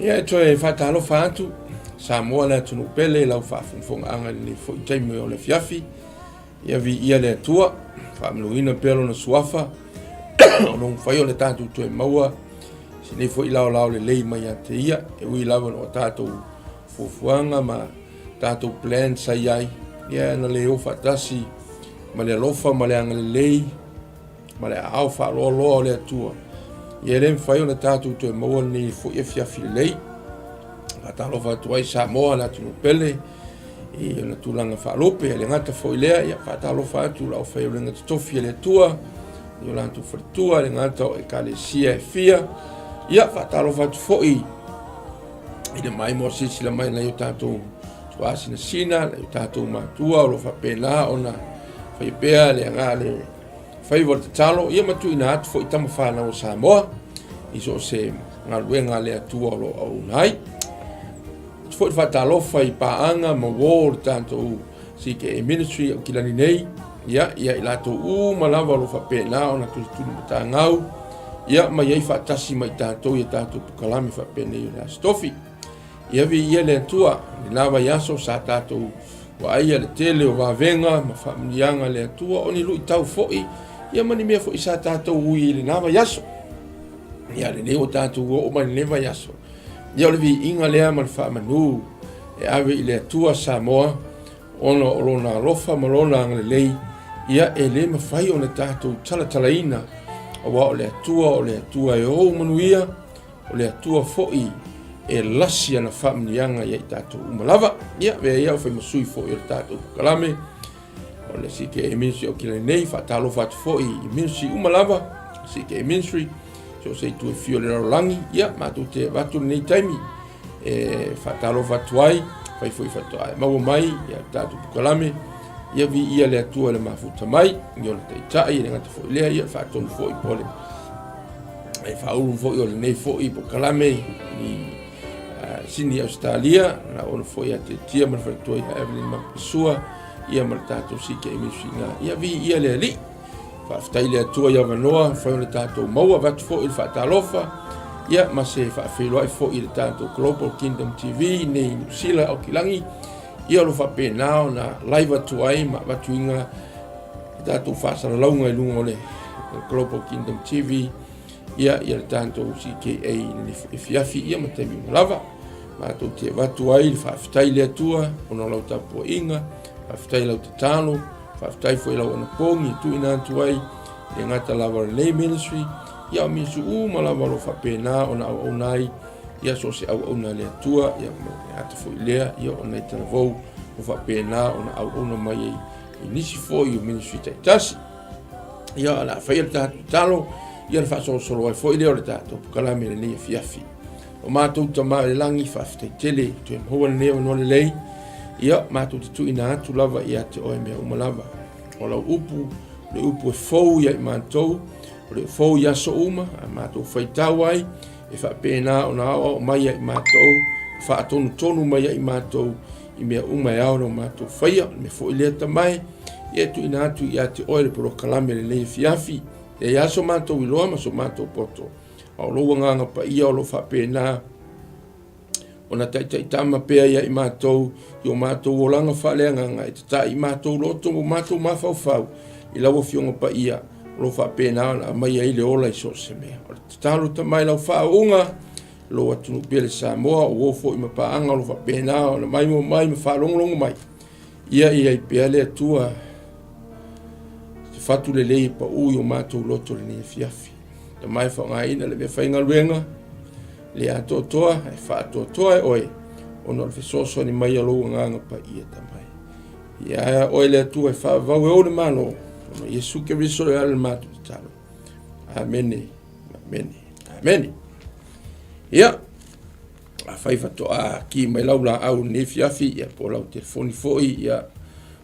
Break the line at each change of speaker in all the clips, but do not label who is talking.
Ia e toe faatalofa atu Samoa le atunuu pele i lau faafogafogaaga i lenei foi taimi o le afiafi. Ia viia le Atua, faamanuina pea lona suafa o lo mafai ona tatou toe maua si nei foi laolao lelei mai ia te ia, e ui lava ina o tatou fuafuaga ma tatou plans sa i ai, ia na le o faatasi ma le alofa ma le agalelei ma le aao faaloaloa o le Atua. Ia e le mafai ona tatou toe maua lenei foi afiafi lelei. Faatalofa atu ai Samoa le atunuu pele i ona tulaga faalupe, e le gata foi lea, ia faatalofa atu le aufaigaluega totofi a le Atua i o latou faletua, e le gata o ekalesia e fia. Ia faatalofa atu foi i le maimoa silasila mai nai o tatou tuasinasina, nai o tatou matua o lo o faapena ona fai pea le aga le faiva o le tatalo, ia ma tuuina atu foi tama fanau a Samoa i so o se galuega a le Atua o lo o auauna ai. Atu foi le faatalofa i paaga ma uo o le tatou CKA Ministry o Kilani nei, ia, ia i latou uma lava o lo o faapena ona tulituli matagau, ia ma i ai faatasi ma i tatou i a tatou pokalame faapenei o le Aso Tofi. Ia viia le Atua, i lena vaiaso sa tatou vaaia le tele o vavega ma faamanuiaga a le Atua, o ni luitau foi, ia ma ni mea foi sa tatou ui i lena vaiaso. Ia lenei ua tatou oo mai lenei vaiaso. Ia o le viiga lea ma le faamanu e ave i le Atua Samoa, ona o lona alofa ma lona agalelei, ia e le mafai ona tatou talatalaina, aua o le Atua o le Atua e ou manuia, o le Atua foi e lasi ana faamanuiaga ia i tatou uma lava. Ia, avea ia au fai ma sui foi o le tatou pokalame, o le CKA Ministry o Kilani nei, faatalofa atu foi i ministry uma lava, CKA Ministry, so o se itu e fia o le lalolagi, ia, matou te avatu lenei taimi e faatalofa atu ai, fai foi faatoa e maua mai ia le tatou pokalame, ia viia le Atua i le mafuta mai, i ona taitai, e le gata foi lea, ia faatonu foi po le e faaulu foi o lenei foi pokalame i Sydney, Australia, na ona foi ia Tetia ma le faletua ia Evelyn Mapasua, ia ma le tatou CK Ministry na. Ia viia le Alii. Faafetai le Atua i avanoa, fai o le tatou maua, avatu foi le faatalofa, ia ma se faafeiloai foi i le tatou Global Kingdom TV nei i Niu Sila, Aokilangi, ia o lo faapena ona live atu ai ma avatuina le tatou faasalalauga i luga o le Global Kingdom TV, ia ia le tatou CKA i lenei afiafi ia ma taimi uma lava. Matou te avatu ai le faafetai i le Atua ona o lau tapuaiga, faafetai i lau tatalo, faafetai foi i lau anapogi e tuuina atu ai le gata lava o lenei ministry, ia o ministry uma lava o lo o faapena ona auauna ai ia so o se auauna a le Atua, ia ma le ata foi lea, ia o nai talavou o faapena ona auauna mai ai i nisi foi o ministry taitasi. Ia, o le a faia le tatou tatalo, ia le faasolosolo ai foi lea o le tatou pokalame i lenei afiafi. O matou Tama i le lagi, faafetai tele i toe maua lenei avanoa lelei. Ia, matou te tuuina atu lava ia te oe mea uma lava. O lau upu, o le upu e fou ia i matou, o le fou i aso uma, a matou faitau ai, e faapena ona aoao mai ia i matou, faatonutonu mai ia i matou, i mea uma e ao ona matou faia. O le mea foi lea Tama e, ia e tuuina atu ia te oe le polokalame lenei afiafi. E i ai so matou iloa ma so matou poto, a o lou Agaga Paia o lo o faapena ona taitaitama pea ia i matou i o matou olaga faaleagaga e tatai i matou loto ma matou mafaufau i lau Afioga Paia o lo o faapena ona aumai ai le ola i so o se mea. O le tatalo Tama i lau faauuga, lou atunuu pele Samoa, o uo foi ma paaga o lo o faapena ona maimoa mai ma faalogologo mai, ia i ai pea le Atua se fatu lelei e pau i o matou loto lenei afiafi. Tama e faaaogaina le meafaigaluega le atoatoa e faatoatoa e oe ona o le fesoasoani mai a lou Agaga Paia Tama e. Ia oe le Atua e faavavau e ou le Malo ona Iesu Keriso e ala le matou tatalo. Amene, amene, amene. Ia, afai faatoa ki mai lau laau i lenei afiafi, ia po o lau telefoni foi, ia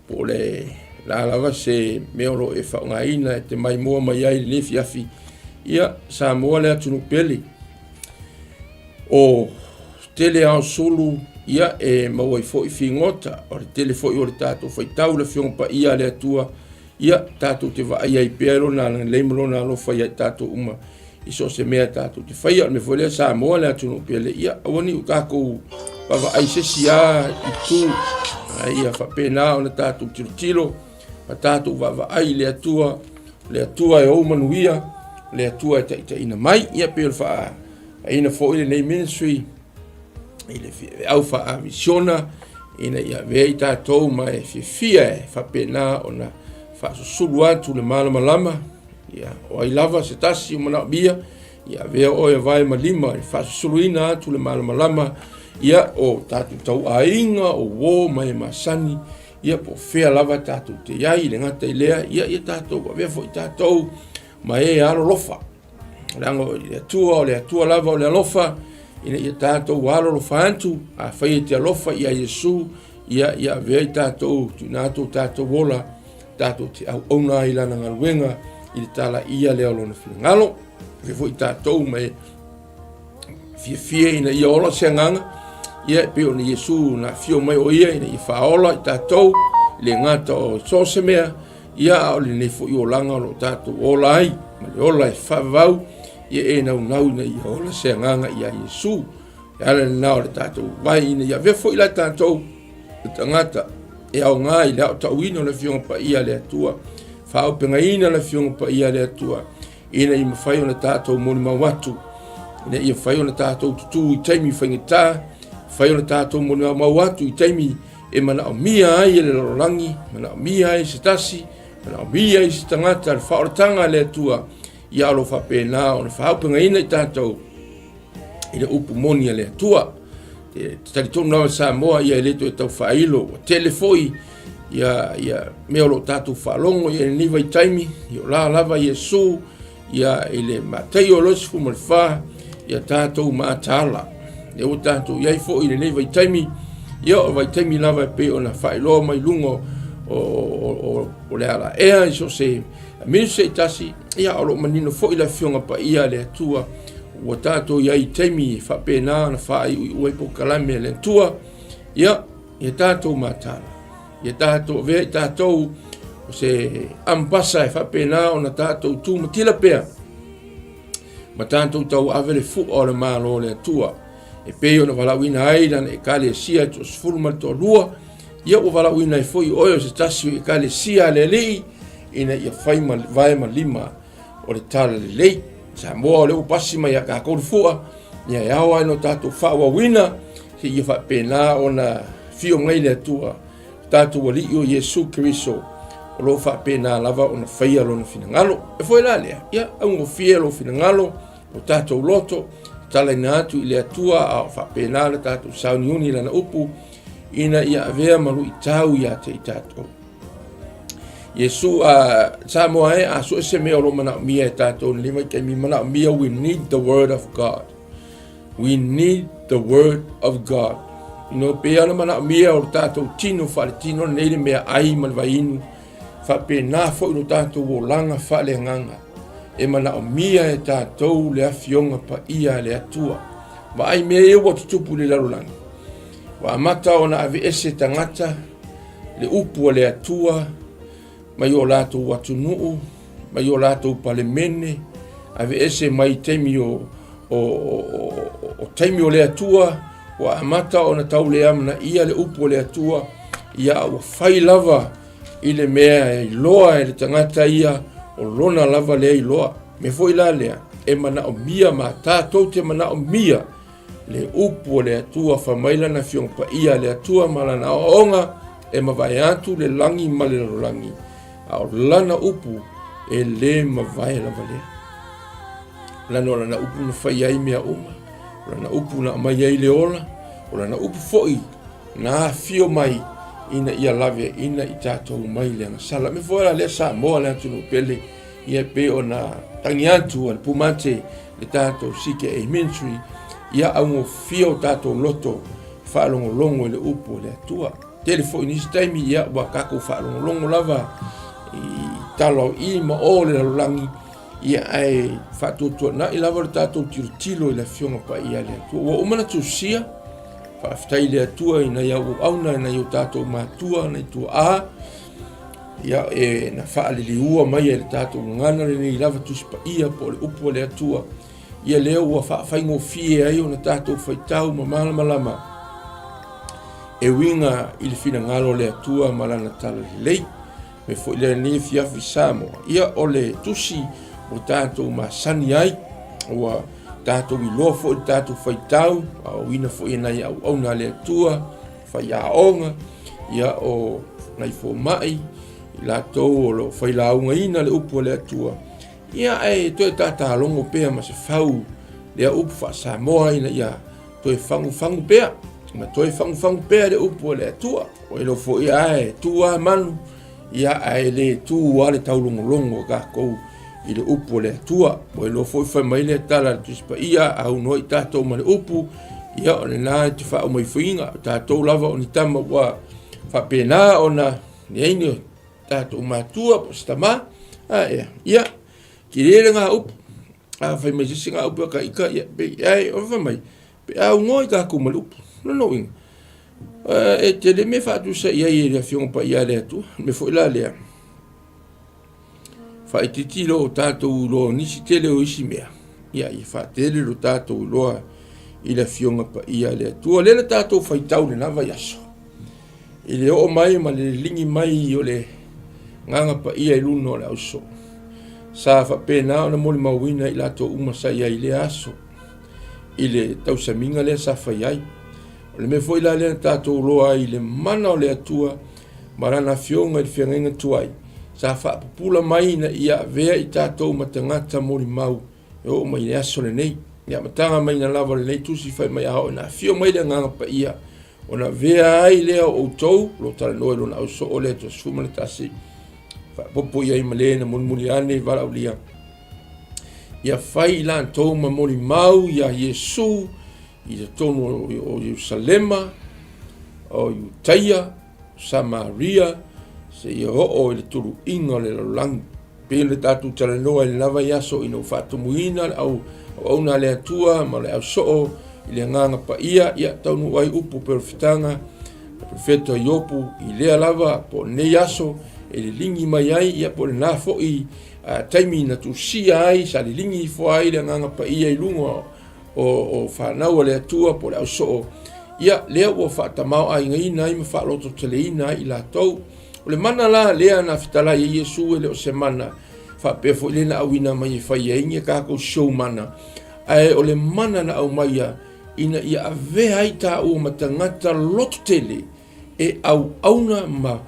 po o le la lava se mea o lo o e faaaogaina e te maimoa mai ai i lenei afiafi, ia Samoa le atunuu pele. O tele ao sulu, ia e maua ai foi figota, o le tele foi o le tatou faitau le Afioga Paia a le Atua, ia tatou te vaai ai pea i lona agalelei ma lona alofa ia i tatou uma. I so o se mea tatou te faia. O le mea foi lea Samoa le atunuu pele, ia aua ne i o tatou vaavaai i se isi lava itu, a ia faapena ona tatou tilotilo ma tatou vaavaai i le Atua, o le Atua e ou manuia, o le Atua e taitaiina mai. Ia pei o le faaina foi lenei ministry i le feau faamisiona ina ia avea i tatou ma e fiafia e faapena ona faasusulu atu le malamalama. Ia, o ai lava se tasi o manaomia, ia avea oe e vae ma lima e faasusuluina atu le malamalama, ia, o tatou tauaiga, o uo ma e masani, ia po o fea lava tatou te i ai, le gata i lea, ia, ia tatou avea foi tatou ma e alolofa. Leaga o le Atua, o le Atua lava o le alofa, ina ia tatou alolofa atu, afai e te alofa ia Iesu, ia, ia avea i tatou, tuuina atu o tatou ola, tatou te auauna ai i lana galuega i le talaia lea o lona finagalo. Avea foi tatou ma e fiafia ina ia ola se agaga, ia e pei ona Iesu na afio mai o ia ina ia faaola i tatou, e le gata o so o se mea, ia a o lenei foi olaga o lo o tatou ola ai, ma le ola e faavavau, ia e naunau ina ia ola se agaga ia Iesu. E ala lena o le tatou vai ina ia avea foi la tatou le tagata e aoga i le aotauina o le Afioga Paia a le Atua, faaaupegaina le Afioga Paia a le Atua, ina ia mafai ona tatou molimau atu, ina ia mafai ona tatou tutū i taimi faigata, mafai ona tatou molimau atu i taimi e manaomia ai e le lalolagi, manaomia ai se tasi, manaomia ai se tagata le faaolataga a le Atua, ia o lo o faapena ona faaaupegaina i tatou i le upu moni a le Atua. Te talitonu lava Samoa ia e le toe tau faailo, ua tele foi ia, ia mea o lo o tatou faalogo ia i lenei vaitaimi, ia o la lava Iesu ia i le Mataio 24, ia tatou mataala. Lea ua tatou i ai foi i lenei vaitaimi, ia o vaitaimi lava e pei ona faailoa mai luga o, o, o, o le alaea i so o se ministry seitasi, ia o lo o manino foi le Afioga Paia a le Atua, ua tatou i ai i taimi e faapena ona faaiuiu ai polokalame a le Atua, ia, ia tatou mataala, ia tatou avea i tatou o se ambasa e faapena ona tatou tu matila pea, ma tatou tauave le fu'a o le Malo o le Atua, e pei ona valaauina ai lana Ekalesia e toasefulu ma le toalua, ia ua valaauina ai foi oe o se tasi o Ekalesia a le Alii, ina ia fai ma vae ma lima o le Talalelei. Samoa o lea ua pasi mai ia tatou le fu'a, ia e ao ai ona tatou faaauauina, seia faapena ona afio mai le Atua, tatou Alii o Iesu Keriso, o lo o faapena lava ona faia lona finagalo. E foi la lea, ia augofie lou finagalo, o tatou loto, talaina atu i le Atua, a o faapena le tatou sauniuni i lana upu, ina ia avea ma luitau ia te i tatou. Iesu a Samoa e, a so o se mea o lo o manaomia e tatou i lenei vaitaimi, manaomia, we need the word of God. We need the word of God. You know, pei ona manaomia o le tatou tino faaletino lenei le meaai ma le vaiinu, faapena foi lo tatou olaga faaleagaga. E manaomia e tatou le Afioga Paia a le Atua. Vaai mea ia ua tutupu i le lalolagi. Ua amata ona aveese tagata le upu a le Atua mai o latou atunuu, mai o latou palemene, aveese mai taimi o, o, o, o taimi o le Atua, ua amata ona tauleamanaia le upu a le Atua, ia ua fai lava i le mea e iloa e le tagata ia, o lona lava lea iloa. Mea foi la lea, e manaomia ma tatou te manaomia le upu a le Atua, fai mai lana Afioga Paia a le Atua ma lana aoaoga, e mavae atu le lagi ma le lalolagi, a o lana upu e lē mavae lava lea. Lana o lana upu na fai ai mea uma, o lana upu na aumai ai le ola, o lana upu foi na afio mai ina ia laveaina i tatou mai le agasala. Mea foi la lea Samoa le atunuu pele, ia e pei ona tagi atu a le pumate le tatou CKA Ministry, ia augofie o tatou loto faalogologo i le upu a le Atua. Tele foi nisi taimi, ia ua tatou faalogologo lava i tala o i ma o le lalolagi, ia ae faatuatuanai lava le tatou tilotilo i le Afioga Paia a le Atua. Ua uma ona tusia, faafetai i le Atua i nai auauauna, i nai o tatou matua, nai tuaa. Ia, e na faaliliua mai e le tatou gagana lenei lava Tusi Paia po o le upu a le Atua, ia lea ua faafaigofie ai ona tatou faitau ma malamalama e uiga i le finagalo o le Atua ma lana talalelei. Me foi lea lenei afiafi Samoa, ia o le tusi ua tatou masani ai, ua tatou iloa foi le tatou faitau, aoaoina foi e nai auauna a le Atua, faiaoga, ia o nai fomai, i latou o lo o failaugaina le upu a le Atua, ia ae toe tatalogo pea ma se fau lea upu faa-Samoa ina ia toe fagufagu pea, ma toe fagufagu pea le upu a le Atua. Ua iloa foi ae tu lava manu, ia ae le tu lava le taulogologo a tatou i le upu a le Atua. Ua iloa foi fai mai le tala a le Tusi Paia, a aunoa i tatou ma le upu, ia o lena e te faaumaifeina. O tatou lava o ni tama ua faapena ona leai ni tatou matua po o se tama, a ea, ia, tele lena upu. A fai mai se isi na upu ia ita, ia, pei, ai, o fai mai, pe aunoa i tatou ma le upu. Lona uiga, e tele mea faatusa i ai e le Afioga Paia a le Atua. O le mea foi la lea, faaitiiti lo tatou iloa o nisi tele o isi mea, ia, ia faatele lo tatou iloa i le Afioga Paia a le Atua. Lea na tatou faitau lena vaiaso, i le oo mai ma le liligi mai o le Agaga Paia i luna o le ausoo. Sa faapena ona molimauina i latou uma sa i ai i lea aso, i le tausamiga lea sa fai ai. O le mea foi la lea na tatou iloa ai i le mana o le Atua ma lana Afioga i le Feagaiga Tuai, sa faapupula mai ina ia avea i tatou ma tagata molimau e oo mai i le aso lenei. I le amataga maiga lava o lenei tusi fai mai a oo ina afio mai le Agaga Paia, ona avea ai lea o outou, o lo o talanoa i lona ausoo lea 11, faaopoopo i ai ma le na mulimuli ane i valaaulia, ia fai i latou ma molimau iā Iesu i totonu o Ierusalema, o Iutaia, o Samaria, seia oo i le tuluiga o le lalolagi. Pei ona tatou talanoa i lena vaiaso ina ua faatumuina le auauna a le Atua ma le ausoo i le Agaga Paia, ia taunuu ai upu perofetaga le profeta Iopu i lea lava po o lenei aso e liligi mai ai, ia po o lena foi taimi na tusia ai, sa liligi ifo ai le Agaga Paia i luga o fanau a le Atua po o le ausoo, ia lea ua faatamaoaigaina ai ma faalototeleina ai i latou. O le mana la lea na fetalai ai Iesu e le o se mana faapea foi lea na auina mai e fai ai ni tatou show mana, ae o le mana na aumaia ina ia avea ai taua ma tagata lototele e auauna ma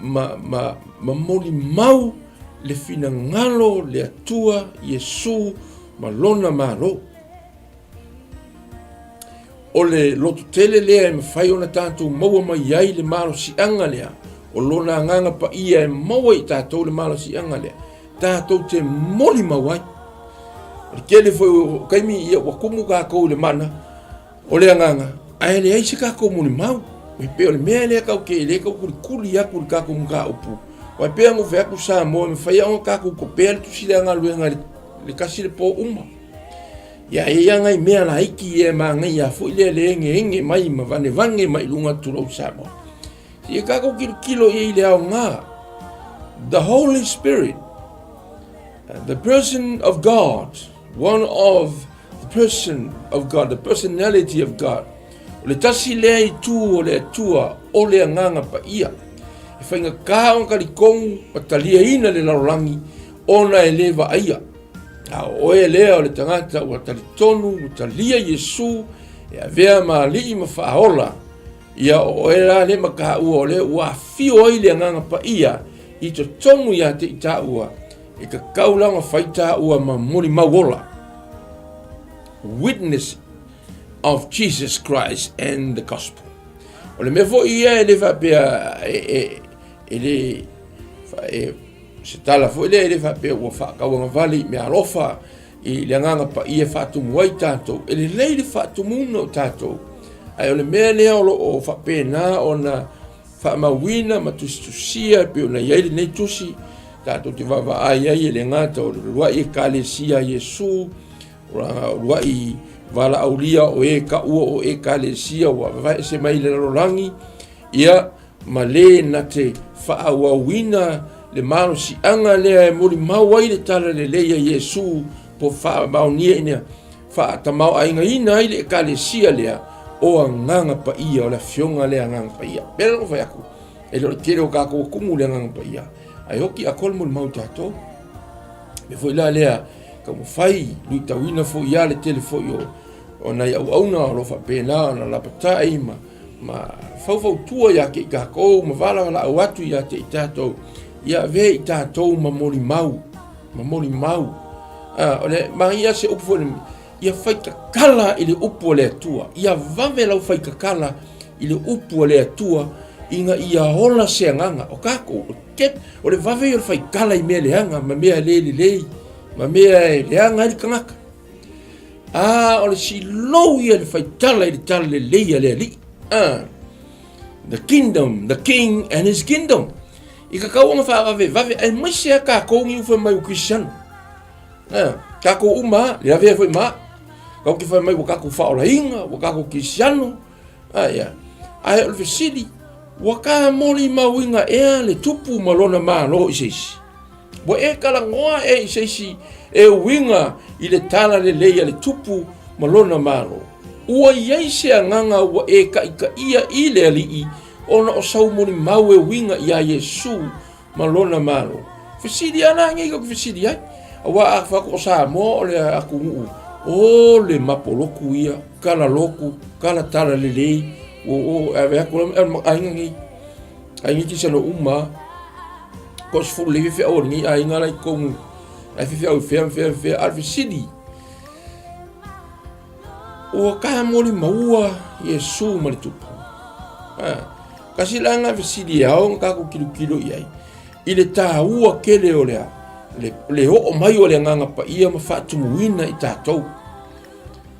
ma ma ma molimau le finagalo le Atua Iesu ma lona Malo. O le lototele lea e mafai ona tatou maua mai ai le malosiaga lea, o lona Agaga Paia e maua i tatou le malosiaga lea, tatou te molimau ai. O le tele foi o taimi ia ua tumu tatou i le mana o le Agaga, ae leai se tatou molimau. E pei o le mea lea tatou te le tau kulikuli atu i le tatou mataupu. Aua e pei ona ou fai atu Samoa, e mafai lava ona tatou topea le tusi lea galuega i le tasi le po uma. Ia, e i ai nai mea laiti ia e manaia foi lea le egeege mai ma vanevane mai i luga tulou Samoa. Ia tatou tilotilo i ai i le aoga. The Holy Spirit, the person of God, one of the person of God, the personality of God. O le tasi lea itu o le Atua o le Agaga Paia. E faigata ona talitonu ma taliaina le lalolagi ona e le vaaia. A o oe lea o le tagata ua talitonu ua talia Iesu e avea ma alii ma faaola, ia o oe la le mataua o lea ua afio ai le Agaga Paia i totonu ia te i taua, e tatau la ona fai taua ma molimau ola. Witness of Jesus Christ and the Gospel. O le mea foi ia e le faapea e, e, e le e, se tala foi lea e le faapea ua faatauagavale i meaalofa i le Agaga Paia e faatumu ai tatou. E lelei le faatumuina o tatou, ae o le mea lea o lo o faapena ona faamauina ma tusitusia e pei ona i ai lenei tusi tatou te vaavaai ai e le gata o le uluai Ekalesia a Iesu, o uluai valaaulia o e taua o Ekalesia ua vavaese mai i le lalolagi, ia ma le na te faaauauina le malosiaga lea e molimau ai le talalelei a Iesu po faamaonia ina faatamaoaigaina ai le ekalesia lea o agaga paia o le afioga lea agaga paia. Pei ona fai atu, e le o le tele o tatou tumu le agaga paia, ae oti atoa le molimau i tatou. Me foi la lea, taumafai luitauina foi ia le tele foi o, o nai auauna o lo faapena ona lapatai ma, ma faufautua ia te i tatou ma valavala'au atu ia te i tatou, ia avea i tatou ma molimau, ma molimau. Ah, o le manaia se upu foi ia faitatala i le upu a le Atua, ia vave lau faitatala i le upu a le Atua ina ia ola se agaga o tatou. O le vave ia o le faitala i mea leaga ma mea le lelei ma mea e leaga ai le tagata. A o le silou ia le faitala i le tala lelei a le Alii. Ah, the kingdom, the king and his kingdom. I ka kau ona faavavevave, aemaise a tatou ni ufa mai o Kristiano. Ah, tatou uma, le lavea foi ma. Kau ke fai mai ua tatou faaolaina, ua tatou Kristiano. Ah, ia. Ae o le fesili, ua ka molimauina ea le tupu ma lona malo i se isi? Ua e talanoa ea i se isi e uiga i le talalelei a le tupu ma lona malo? Ua i ai se agaga ua e taitaia i le Alii ona o sau molimau e uiga iā Iesu ma lona malo? Fesili a la nei ou te fesili ai, aua a fai atu o Samoa o le atunuu o le mapolotu ia, kala lotu, kala talalelei, ua o ave atu aiga nei. Aiga kisano uma ko sefulu le feau o lenei aiga la i totonu ai feau i fea fea fea a le fesili ua ka molimauina Iesu ma le tupu kasi la ga fesili e ao ona tatou tilotilo i ai i le taua tele o le le oo mai o le agaga paia ma faatumuina i tatou.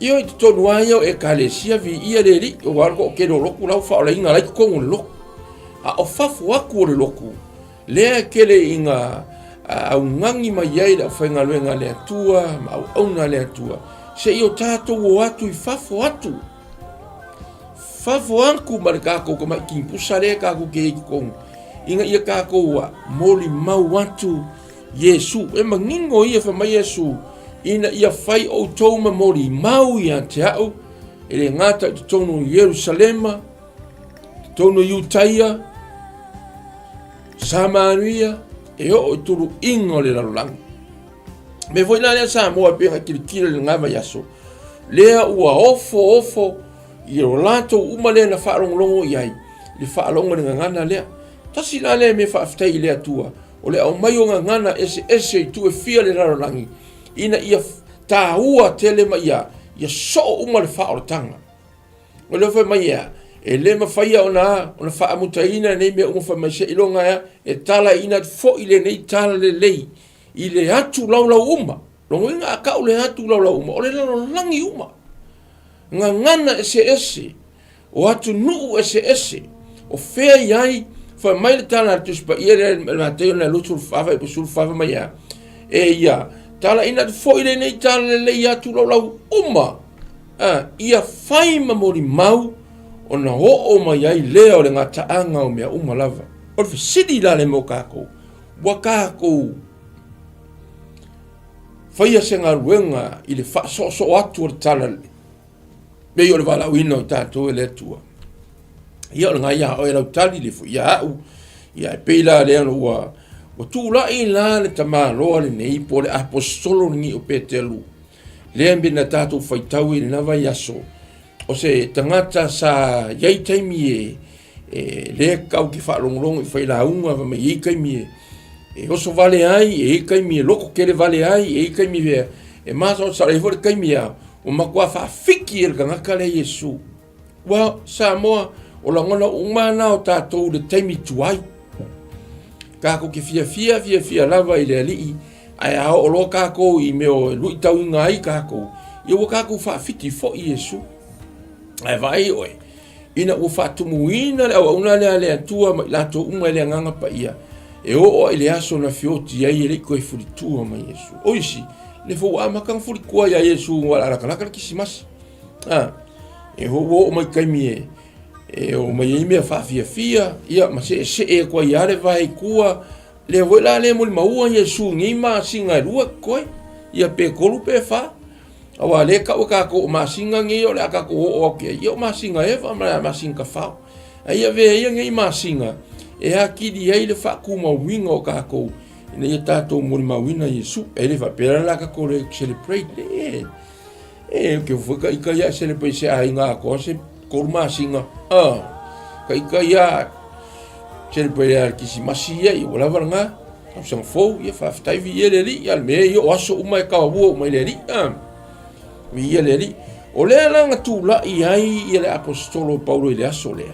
Ia i totonu lava ia o Ekalesia, viia le Alii, aua o le toatele o lotu la ua faaolaina la i totonu o le lotu. A o fafo atu o le lotu, lea e tele ina augani mai ai le aufaigaluega a le Atua ma auauna a le Atua, se i o tatou o atu i fafo atu, fafo atu ma le tatou tamai timupusa lea tatou te i ai i totonu, ina ia tatou molimau atu Iesu, e manino ia fai mai Iesu, ina ia fai outou ma molimau ia te au, e le gata i totonu o Ierusalema, totonu o Iutaia, Samaria, e oo i tuluiga o le lalolagi. Me foi la lea Samoa e pei ona tilotilo i lena vaiaso, lea ua ofo ofo i o latou uma lea na faalogologo i ai, le faalogo i le gagana lea. Tasi la lea mea faafetai i le Atua, o le aumai o gagana eseese i itu e fia le lalolagi, ina ia taua tele ma ia, ia soo uma le faaolataga. O lea fai mai ea, e le mafaia ona, ona faamutaina lenei mea uma fai mai seiloga ea, e talaina atu foi lenei tala lelei i le atu laulau uma. Logoina a kau le atu laulau uma, o le lalolagi uma. Gagana eseese o atunuu eseese, o fea i ai, fai mai le tala a le Tusi Paia lea i le Mataio na 24 fuaiupu 14 fai mai ea, e ia talaina atu foi lenei tala lelei atu laulau uma, a, ia fai ma molimau ona oo mai ai lea o le gataaga o mea uma lava. O le fesili la le mo kākou, ua kākou faia se galuega i le faasoosoo atu o le tala Pei o le valaauina o tatou e le Atua. Ia o lena ia oe lau tali le foi ia au. Ia e pei la lea ua ua tulai la le tamaloa lenei po o le aposetolo lenei o Peteru. Lea me na tatou faitau i lena vaiaso. O se tagata sa i ai taimi e e le kau ke faalogologo i failauga fai mai e i ai taimi e e oso vale ai, e i ai taimi e loko tele vale ai, e i ai taimi e e masalosalo ai foi le taimi a ua matua faafiki e le tagata lea Iesu. Well, Samoa, o lagona uma na o tatou i le taimi tuai. Tatou te fiafia fiafia lava i le Alii, ae a oo loa tatou i mea e luitauina ai tatou, ia ua tatou faafiki foi Iesu. Ae vaai oe, ina ua faatumuina le auauna lea a le Atua ma i latou uma i le Agaga Paia, e oo i le aso na feoti ai e le i toe fulitua mai Iesu. O isi, le fou ua amata ona fulitua ia Iesu ua lakalaka le Kisimasi. A, e ua oo mai taimi e, e o mai ai mea faafiafia, ia ma seesee atu ai lava le vae i tua, Lea foi la lea molimauina Iesu i nei masina e lua totoe, ia pe tolu pe fa. Aua lea e tau e tatou o masina nei o le a tatou oo atu i ai, ia o masina eva ma le masina tafao. A ia avea ia nei masina e atili ai le faatumauina o tatou ina ia tatou molimauina Iesu. E le faapea la o le a tatou le celebrate, e, e, ou te ofo foi ita ia e celebrate i se aiga atoa se tolu masina, a, ita ia celebrate lava i le Kerisimasi ia, ia ua lava lena. Tausaga fou, ia faafetai viia le Alii, a o le mea ia o aso uma e taomua uma i le Alii, a. Viia le Alii. O lea la na tulai ai ia le aposetolo o Paulo i le aso lea,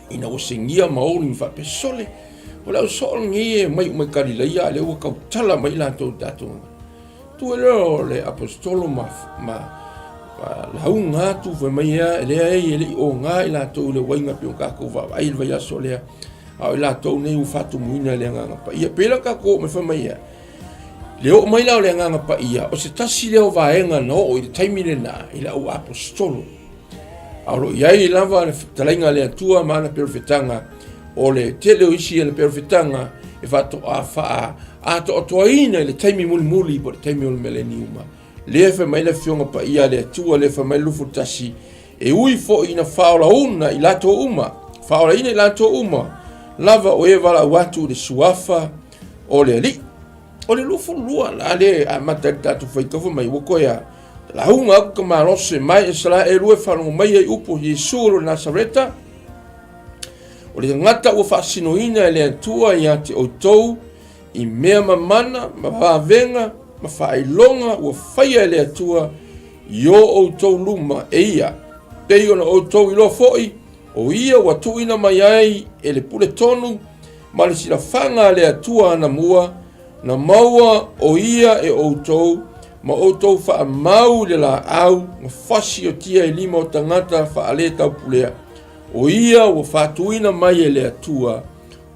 ina ua sinia ma oli ma faapea, Sole, o le au soo lenei e omai uma i Kalilaia, a o lea ua tautala mai latou i le tatou Tu ai lea o le aposetolo ma, ma, ma lauga atu fai mai ia, e leai e le i oga i latou i le uaiga pei o tatou vaavaai i le vaiaso lea, a o i latou nei ua faatumuina e le Agaga Paia. Pei la tatou oo mai fai mai ia, le oo mai la o le Agaga Paia, o se tasi lea o vaega na oo i le taimi lena i le au aposetolo. A o lo o i ai lava le fetalaiga a le Atua ma ana perofetaga, o le tele o isi ana perofetaga e faatoa faa atoatoaina i le taimi mulimuli po o le taimi o le meleniuma. Lea e fai mai le Afioga Paia a le Atua, lea e fai mai le 21, e ui foi ina faaolauna i latou uma, faaolaina i latou uma lava o e valaau atu i le suafa o le Alii. O le 22 la lea e amata ai le tatou faitau fai mai, ua toe a lauga atu ka malose mai Isaraelu e faalogo mai ai upu o Iesu o le Nasareta, o le tagata ua faasinoina e le Atua ia te outou i mea mamana ma vavega ma faailoga ua faia e le Atua i o outou luma e ia, pei ona outou iloa foi, o ia ua tuuina mai ai e le pule tonu ma le silafaga a le Atua anamua, na maua o ia e outou ma outou faamau i le laau na fasiotia i lima o tagata faaletaupulea. O ia ua faatuina mai e le Atua,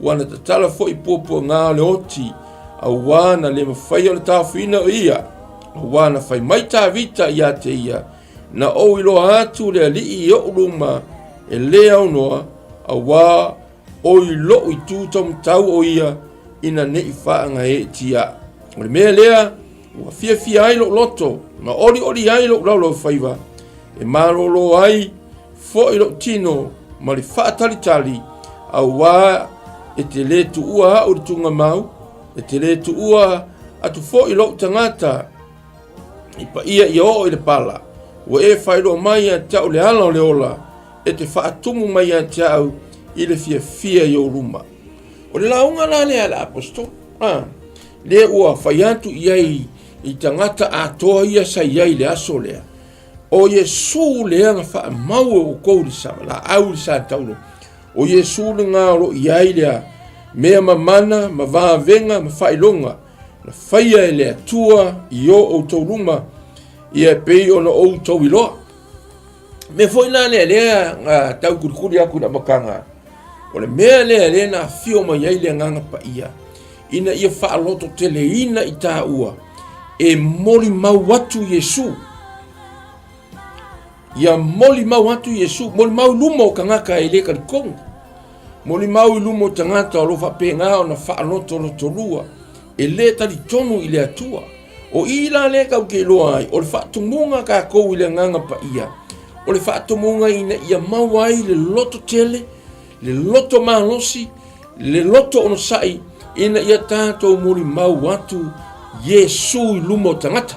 ua na tatala foi puapuaga o le oti, auā na le mafaia o le taofiina o ia, auā na fai mai Tavita ia te ia, Na ou iloa atu le Alii i oʻu luma e lē aunoa, auā o i loʻu itu taumatau o ia ina ne i faagaeetia. O le mea lea ua fiafia ai loʻu loto, ma olioli ai loʻu laulaufaiva, e malōlō ai foi loʻu tino ma le faatalitali, auā e te lē tuua aʻu i le tugamau, e te lē tuua atu foi loʻu tagata i paia ia oo i le pala. Ua e faailoa mai ia te au le ala o le ola, e te faatumu mai ia te au i le fiafia i ou luma. O le lauga la lea a le aposetolo, a, lea ua fai atu i ai i tagata atoa ia sa i ai i le aso lea, o Iesu lea na faamau e outou i le sa, laau i le sa taulo, o Iesu lena o lo o i ai lea mea mamana ma vavega ma faailoga na faia e le Atua i o outou luma, ia e pei ona outou iloa. Mea foi la lea lea na tau kulikuli atu i le amataga, o le mea lea lea na afio mai ai le Agaga Paia, ina ia faalototeleina i taua e molimau atu Iesu. Ia molimau atu Iesu, molimau i luma o tagata e le talitonu. Molimau i luma o tagata o lo o faapena ona faalotolotolua e le talitonu i le Atua. O i la lea tatou te iloa ai, o le faatumuga a tatou i le Agaga Paia, o le faatumuga ina ia maua ai le loto tele, le loto malosi, le loto onosai, ina ia tatou molimau atu Iesu i luma o tagata.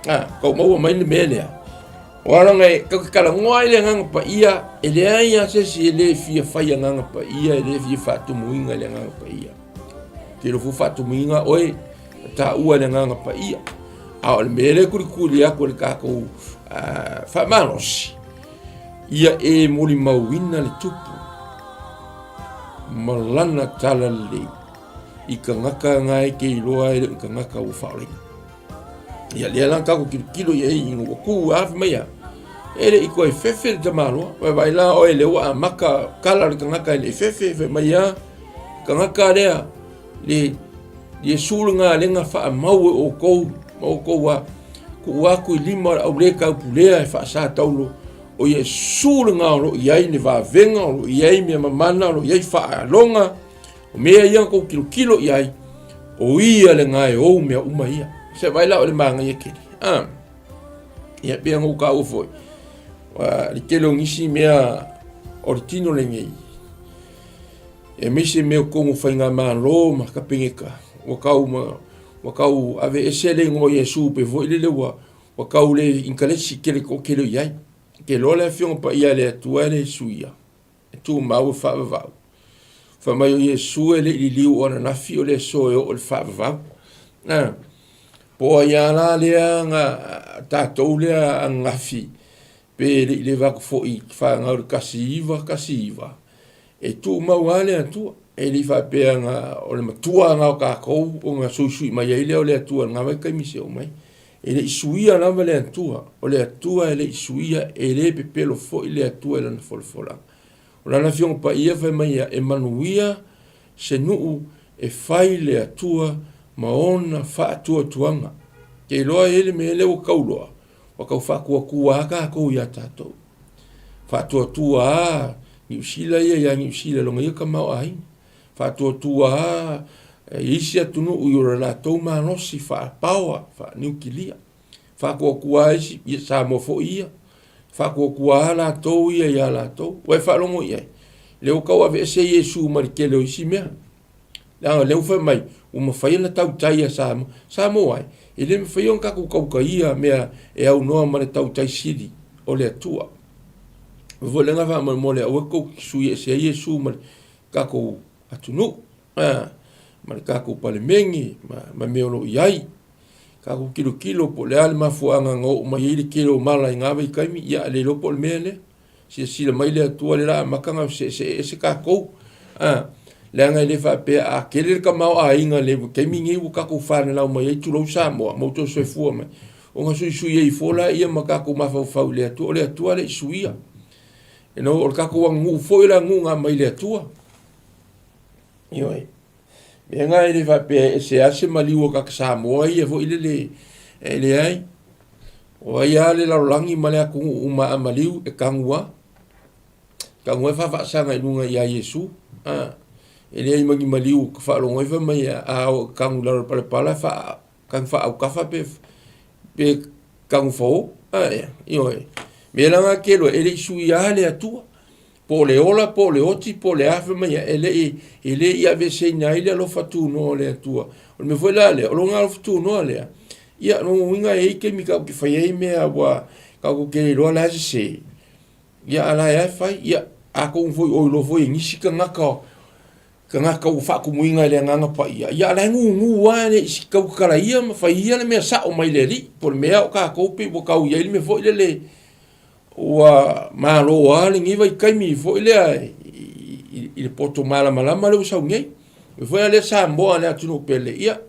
A, kau maua mai le mea lea. O alanga e kau ke talanoa ai le Agaga Paia, e leai lava se isi e le fia fai Agaga Paia, e le fia faatumuina i le Agaga Paia. Te iloa foi faatumuina oe, taua e le Agaga Paia. A o le mea lea e kulikuli atu e le tatou faamalosi, ia e molimauina le Tupu ma lana talalelei i tagata na e te iloa e le o tagata ua faaolaina. Ia lea la tatou tilotilo i ai ina ua tu a fai mai a, e le i toe fefe le tamaloa. Vaai la oe lea ua amata kala le tagata e le i fefe, fai mai a, tagata lea, le Iesu lena lea na faamau e outou ma outou a tuu atu i lima o le au le taupulea e faasataulo, o Iesu lena o lo o i ai le vavega, o lo o i ai mea mamana, o lo o i ai faaloga. O mea ia na tou tilotilo i ai, o ia lena e ou mea uma ia. Se vaai la o le manaia tele. Ah. Ia pei ona ou taua foi, le tele o nisi mea o le tino lenei, aemaise mea o totonu o faigamalo ma Kapeneta, ua tau ma, ua tau aveese le igoa o Iesu pei foi lele ua, ua tau le inkalesi tele toatele o i ai. Te iloa le Afioga Paia a le Atua e le suia, e tumau e faavavau. Fai mai o Iesu e le i liliu o ananafi o le aso e oo i le faavavau. Na, po o ai lava la lea na tatou lea ananafi pe le i leva atu foi i fanau i le 1919, e tumau lava le Atua. E le i faapea na o le matua lena o tatou ona suisui mai ai lea o le Atua i lena vaitaimi seia oo mai. E le i suia lava le Atua, o le Atua e le i suia, e le pepelo foi le Atua i lana folafolaga. O lana Afioga Paia fai mai ia, e manuia se nuu e fai le Atua ma ona faatuatuaga. Te iloa e i ai le mea lea ua tauloa, ua tau faatuatua lava tatou ia tatou. Faatuatua lava Niu Sila ia ia Niu Sila i lona ia tamaoaiga. Faatuatua lava isi atunuu i o latou malosi faapaoa, faaniukilia. Faatuatua lava isi, ia Samoa foi ia. Faatuatua lava latou ia ia latou. Ua e faalogo i ai, lea ua tau aveese Iesu ma le tele o isi mea. Leaga o lea ua fai mai, ua mafai ona tautai a Samoa. Samoa e, e le mafai ona tatou tautaia mea e aunoa ma le tautai sili o le Atua. O foi lea faamolemole aua tou te sui ese ai Iesu ma le tatou atunuu, ma le tatou Palemene ma mea o lo o i ai. Tatou tilotilo po o le a le mafuaaga na oo mai ai le tele o mala i na vaitaimi, ia le iloa po o le mea lea. Silasila mai le Atua lea o le a amata ona seesee ese tatou. A, leaga e le faapea a tele le tamaoaiga i le taimi lenei ua tatou fananau mai ai, tulou Samoa, ma outou soifua mai, ona suisui ai fua laia ma tatou mafaufau i le Atua. O le Atua e le i suia. O le tatou aganuu foi o le aganuu na aumai i le Atua. Ioe. Mea na e le faapea e ese lava se maliu o tagata Samoa ia foi lele, e leai. O ai lava le lalolagi ma le atunuu uma a maliu e tanu lava. Tanu lava e faavaasaga i luga ia Iesu. A, e leai ma ni maliu e faalogo ai fai mai a oo e tanu i lalo o le palapala, faa, tanu faaautafa pe, pe tanu fao. A, ioe. Mea la na te iloa, e le i suia lava le Atua. Po o le ola, po o le oti, po o le a, fai mai e le i, e le i aveeseina ai le alofa tunoa o le Atua. O le mea foi la lea, o lona alofa tunoa lea, ia, o lona uiga e i ai taimi tatou te fai ai mea ua tatou te le iloa la e sese, ia, a o la e lava e fai. Ia, atonu foi o iloa foi e nisi tagata, tagata ua faatumuina e le Agaga Paia, ia, a o la e gugu lava e le i tautatala ma fai ia le mea sao mai le Alii. Po o le mea o tatou pei ua tau i ai le mea foi lele, Ua malo lava lenei vaitaimi foi lea i le poto malamalama lea ua sau nei. O foi lea Samoa le atunuu pele, ia,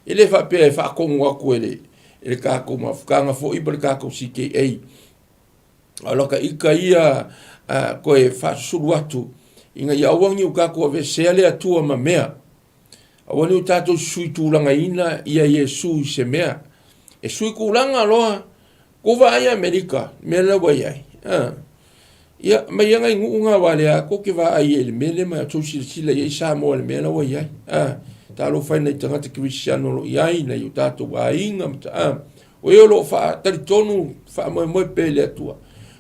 e le faapea e faatonu atu e le, e le tatou mafutaga foi ma le tatou CKA. A o lata ita ia a, toe faasusulu atu ina ia aua ne i o tatou aveesea le Atua ma mea. Aua ne i o tatou suitulagaina ia Iesu i se mea. E suitulaga loa Ua vaai Amerika i mea la ua i ai. A. Ia, mai ia nai nuu na aua lea tou te vaai i le mea lea ma tou silasila i ai Samoa i le mea la ua i ai. A. Talofa e nai tagata kerisiano o lo o i ai, nai o tatou aiga ma ta, a. O e o lo o faatalitonu, faamoemoe pea i le Atua.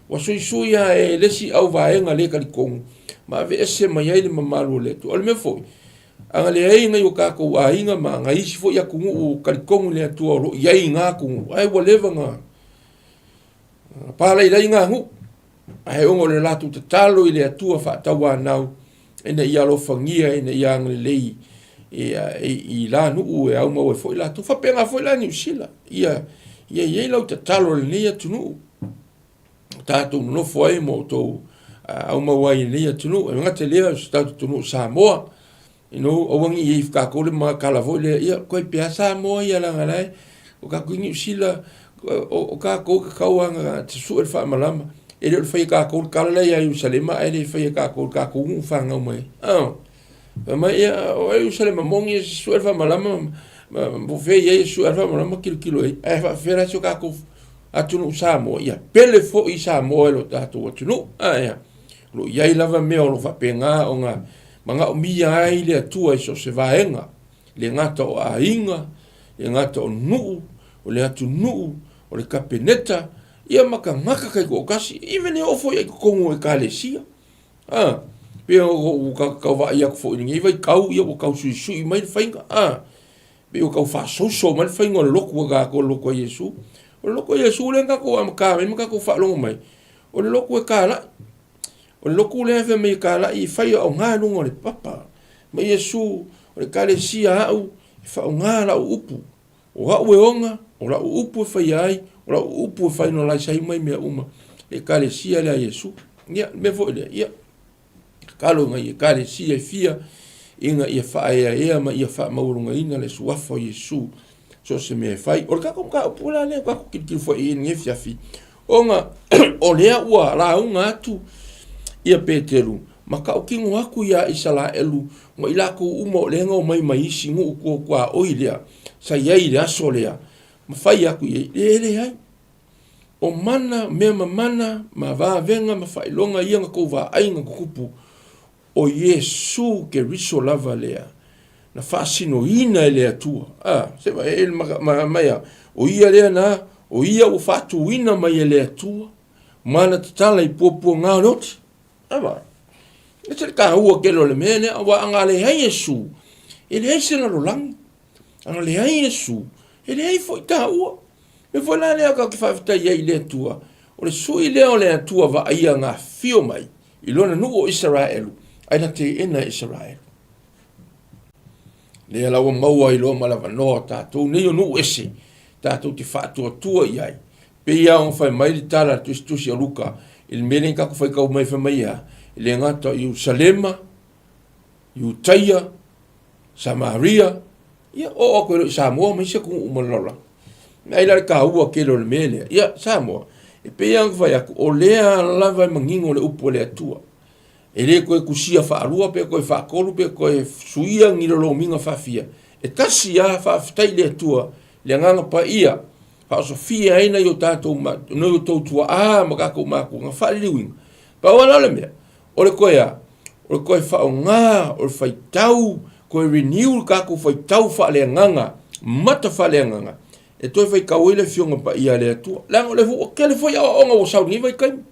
Ua suisui lava e le isi auvaega le talitonu ma aveese mai ai le mamalu o le Atua. O le mea foi, A na leai nai o tatou aiga ma nai isi foi atunuu talitonu i le Atua o lo o i ai i na atunuu, ae ua leva ona palailai na nuu. Ae ona o le latou tatalo i le Atua faatauanau ina ia alofagia, ina ia agalelei i la nuu e aumau ai foi latou. Faapena foi la Niu Sila, ia i ai lau tatalo i lenei atunuu. tatou nonofo ai ma outou aumau ai i lenei atunuu. E gata i lea, o se tatou atunuu Samoa, you know, aua ne i i ai tatou le makala foi lea, ia, koe pe a Samoa ia leaga la e, o tatou i Niu Sila, o tatou e tatau lava ona sue le faamalama. E le o le fai e tatou le tala lea ia Ierusalema ae le fai e tatou i le tatou nuu fanau mai ai. Fai mai, ia, o Ierusalema moni e sue le faamalama, ma po o fea e i ai e sue le faamalama tilotilo i ai, ae faapefea la si o tatou atunuu Samoa, ia pele foi Samoa i lo tatou atunuu. Ae o lo o i ai lava mea o lo o faapena ona Manaomia ai le Atua i so o se vaega, e le gata o aiga, e le gata o nuu, o le atunuu, o le Kapeneta, ia ma tagata taitoatasi, even e oo foi i totonu o Ekalesia. A, pei ona ou tau vaai atu foi i lenei vaitau, ia ua tau suisui mai le faiga, a, pei ua tau faasouso mai le faiga o le lotu a tatou, le lotu a Iesu. O le lotu a Iesu lea na tatou amata mai ma tatou faalogo mai, o le lotu e talai. O le lotu lea fai mai e talai e fai aoga i luga o le papa. Ma Iesu, o le ekalesia a au, e faaaoga lau upu. O au e ona, o lau upu e faia ai, o lau upu e finalize ai uma mea uma. Le ekalesia lea a Iesu. Ia, le mea foi lea, ia, tatalo i nai ekalesia e fia, ina ia faaeaea ma ia faamaualugaina le suafa o Iesu so o se mea e fai. O le tatou mataupu la lea ua tatou tilotilo foi i ai i lenei afiafi, ona o lea ua lauga atu ia Peteru ma tautino atu ia Isaraelu ma i latou uma o lea na omai mai isi nuu tuatuaoi lea sa i ai i le aso lea, ma fai atu i ai, e leai. O mana, mea mamana, ma vavega ma faailoga ia na tou vaai na tutupu, o Iesu Keriso lava lea na faasinoina e le Atua. A, se vaai e ma mai a, o ia lea na, o ia ua faatuina mai e le Atua, ma na tatala i puapuaga o le oti. A vaai. E se le taua tele o le mea lea, aua a na leai Iesu, e leai se lalolagi. A na leai Iesu, e leai foi taua. Mea foi la lea tatou te faafetai ai i le Atua, o le sui lea o le Atua vaaia na afio mai i lona nuu o Isaraelu, ae na teena e Isaraelu. Lea la ua maua ai loa ma le avanoa o tatou nei o nuu ese, tatou te faatuatua i ai. Pei lava ona fai mai le tala a le tusitusi a Luka i le mea lea na tatou faitau mai fai mai a, e le gata o Ierusalema, Iutaia, Samaria, ia oo atu ai loa i Samoa ma isi atunuu uma o le lalolagi. Ai la le taua tele o le mea lea. Ia, Samoa, e pei lava ona fai atu, o lea lava e manino le upu a le Atua. E le toe tusia faalua pe toe faatolu pe toe suia ni lolomiga faafia. E tasi lava, faafetai i le Atua, le Agaga Paia, faaosofia ai nai o tatou, nai o outou tuaa ma tatou matua na faaliliuina. Pau lava la o le mea, o le toe a? O le toe faaaoga, o le faitau, toe renew le tatou faitau faaleagaga, mata faaleagaga, e toe faitau ai le Afioga Paia a le Atua. Leaga o lea foi ua tele foi aoaoga ua sau i lenei vaitaimi.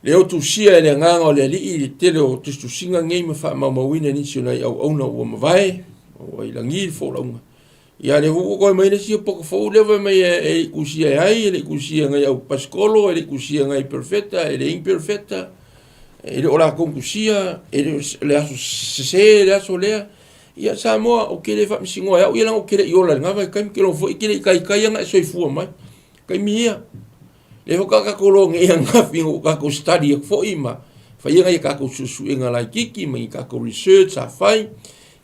Lea ua tusia e le Agaga o le Alii i le tele o tusitusiga nei ma faamaumauina e nisi o nai auauna ua mavae, ua i lagi le folauga. Ia lea foi ua toe mai le isi poto fou lea fai mai e le tusia e ai, e le tusia e nai au pasikolo, e le tusia e nai perofeta, e leai ni perofeta, e le o latou tusia, e le o le aso sese le aso lea. Ia Samoa, ou te le faamasinoa e au ia leaga ou te le i ola i lena vaitaimi, ou te iloa foi e te le i taitai ona e soifua mai. Taimi ia, lea foi sa tatou loa nei ananafi ina ua tatou study atu foi ma fai nai a tatou suesuega laitiiti ma ni tatou research sa fai,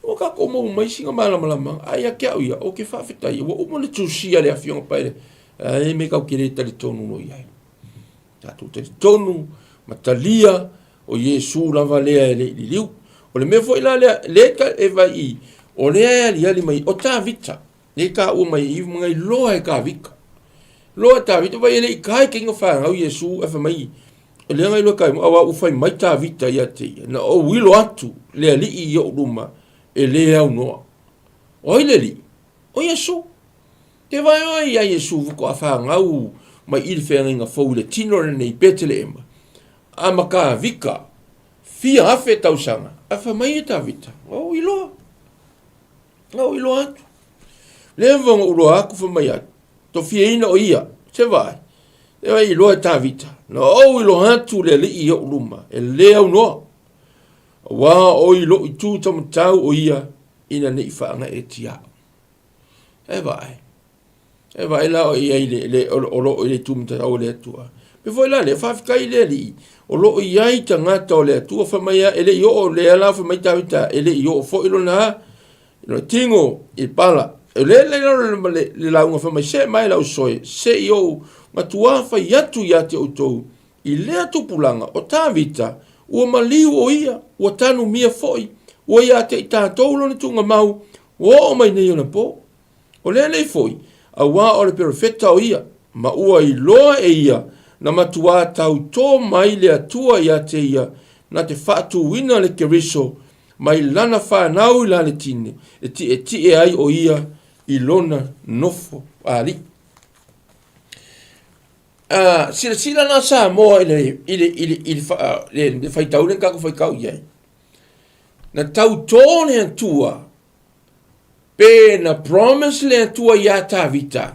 ua tatou maua mai sina malamalamaaga. Ae ia te au ia, ou te faafetai ua uma ona tusia le Afioga Paia, e mea tatou te le talitonu loa i ai. Tatou talitonu ma talia o Iesu lava lea e le i liliu. O le mea foi la lea, lea e vai i, o lea e aliali mai, o Tavita, Nei taua mai i ma ngai loa e Tavita. Loa e Tavita, vai e le i kai ke inga whanau Iesu e wha mai, o lea ngai loa kai, awa u whai mai Tavita ia te ia. Na o wilo atu le alii i o luma e le au noa. O ai le alii? O Iesu. Te vai oe ia Iesu vuko a whanau mai i le whengainga fou i le tino le nei Peteleema. A ma Tavita, fia afe tausaga, a wha mai e Tavita. O iloa. Na ou iloa atu. Leva ona ou iloa atu fai mai atu. Tofiaina o ia, se vaai. E vai iloa e Tavita. Na ou iloa atu le alii i ou luma, e le aunoa. Aua o i lou itu taumatau o ia, ina ne i faagaeetia au. E vaai. E vaai la o i ai le, le, o lo o i le itu matatau o le Atua. Me foi la lea, faafetai i le Alii, o lo o i ai tagata o le Atua, fai mai a, e le i oo, lea la fai mai Tavita, e le i oo foi lona, lona tino i pala. O lea le, le, le, le lauga fai mai, see mai lau soe, se i ou matua fai atu ia te outou, i lea tupulaga o Tavita, ua maliu o ia, ua tanumia foi, ua ia te i tatou lona tuugamau, ua oo mai nei ona po. O lea nei foi, auā o le perofeta o ia, ma ua iloa e ia na matuā tautō mai le Atua ia te ia na te faatūina le Keriso mai lana fanau i la le tino, e tietie ai o ia i lona nofo alii. Silasila la Samoa i le, i le, i le, i le, le, le faitau lea na tatou faitau i ai. Na tautō le Atua pe na promise le Atua iā Tavita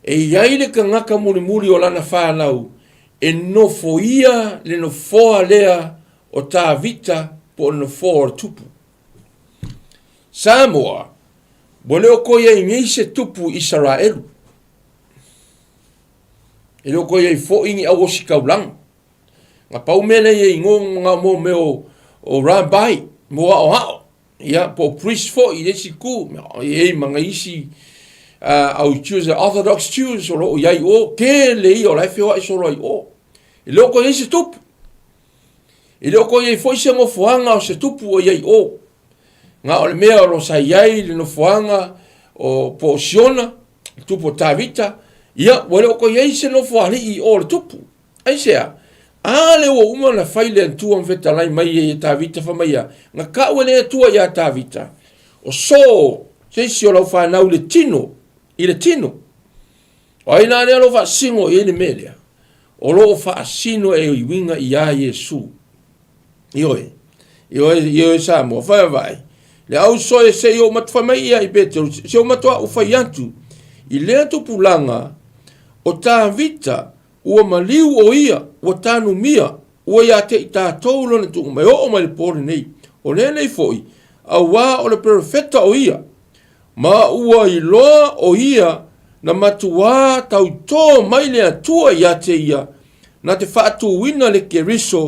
e i ai le tagata mulimuli o lana fanau e nofoia le nofoa lea o Tavita po o le nofoa o le tupu. Samoa, ua le o toe i ai nei se tupu i Isaraelu. E le o toe i ai foi ni au ositaulaga. Na pau mea lea i ai no na mo mea o, o rabbi, mo aoao, ia, po o priest foi i le isi itu, e i ai ma nai isi au Jews, Orthodox Jews o lo o i ai o, tele ia o la e feoai solo ai o. E le o toe i ai se tupu. E le o toe i ai foi se nofoaga o se tupu o i ai o. Na o le mea o lo o sa i ai le nofoaga o po o Siona, le tupu o Tavita, ia, ua le o toe i ai se nofoalii i o le tupu. Aisea? A lea ua uma ona fai le Atua ma fetalai mai ai e Tavita, fai mai ia, na tau e le Atua iā Tavita, o so se isi o lau fanau i le tino, i le tino. O ai la lea o lo o faasino i ai le mea lea? O lo o faasino e uiga iā Iesu. Ioe, ioe, ioe Samoa, whai vai. Le au soe se i o matu whai mai ia i Petero, se o matua u whai atu, i lea tupulaga o Tavita, ua maliu o ia, ua tanumia, ua ia te i tātou lona tuuga mai, oo mai le pō lenei. O lenei foi, auā o le perofeta o ia, ma ua iloa o ia na matuā tautō mai le Atua ia te ia, na te faatūina le Keriso